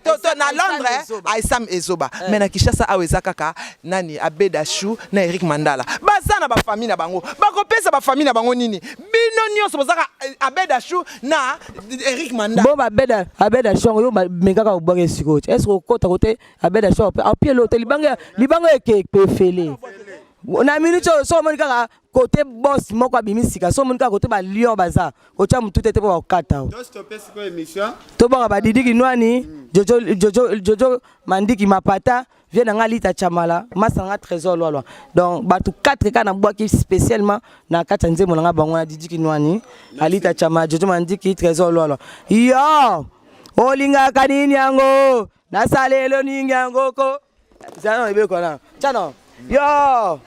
to na Londres, Aisam ezoba. Mais na Kinshasa awa eza kaka nani Abeda Chou na Eric Mandala. Baza na ba famille na bango. Bakopesa ba famille na bango nini? Bino nyonso bozaka Abeda Chou na Eric Mandala. Bon Abeda Abeda Chou yo mekaka obwaka sikoyo. Est-ce que okota kote Abeda Chou apie lote libanga libanga eke pefele. Na minute oyo so omoni kaka kote boss moko abimi sika so omoni kaka kote ba lion baza kotya motu te te mpo bakokata o. Tobwaka ba Didi Kinwani, Jojo Jojo Jojo Mandiki Mapata, vie na nga Lita Chamala, masa na nga Trésor Lwalwa. Donc bato 4 kaka nabwaki spécialement na kati ya nzembo na nga bango na Didi Kinwani, Alita Chamala, Jojo Mandiki, Trésor Lwalwa. Yo! Olingaka nini yango? Nasalelo nini yango ko? Zana ebeko na. Tchano. Yo!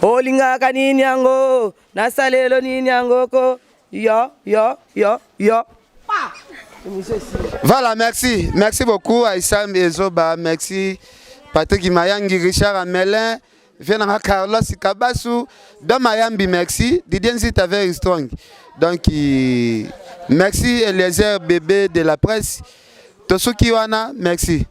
Olingaka nini yango? Nasalelo nini yango ko? Yo, yo, yo, yo. Voilà, merci. Merci beaucoup Aïssam Ezoba, merci Patrick Mayangi, Richard Amelin, Viens Carlos Kabasu, Don Mayambi, merci. Didier Nzita very strong. Donc, merci Eliezer bébé de la presse. Tosuki wana, merci.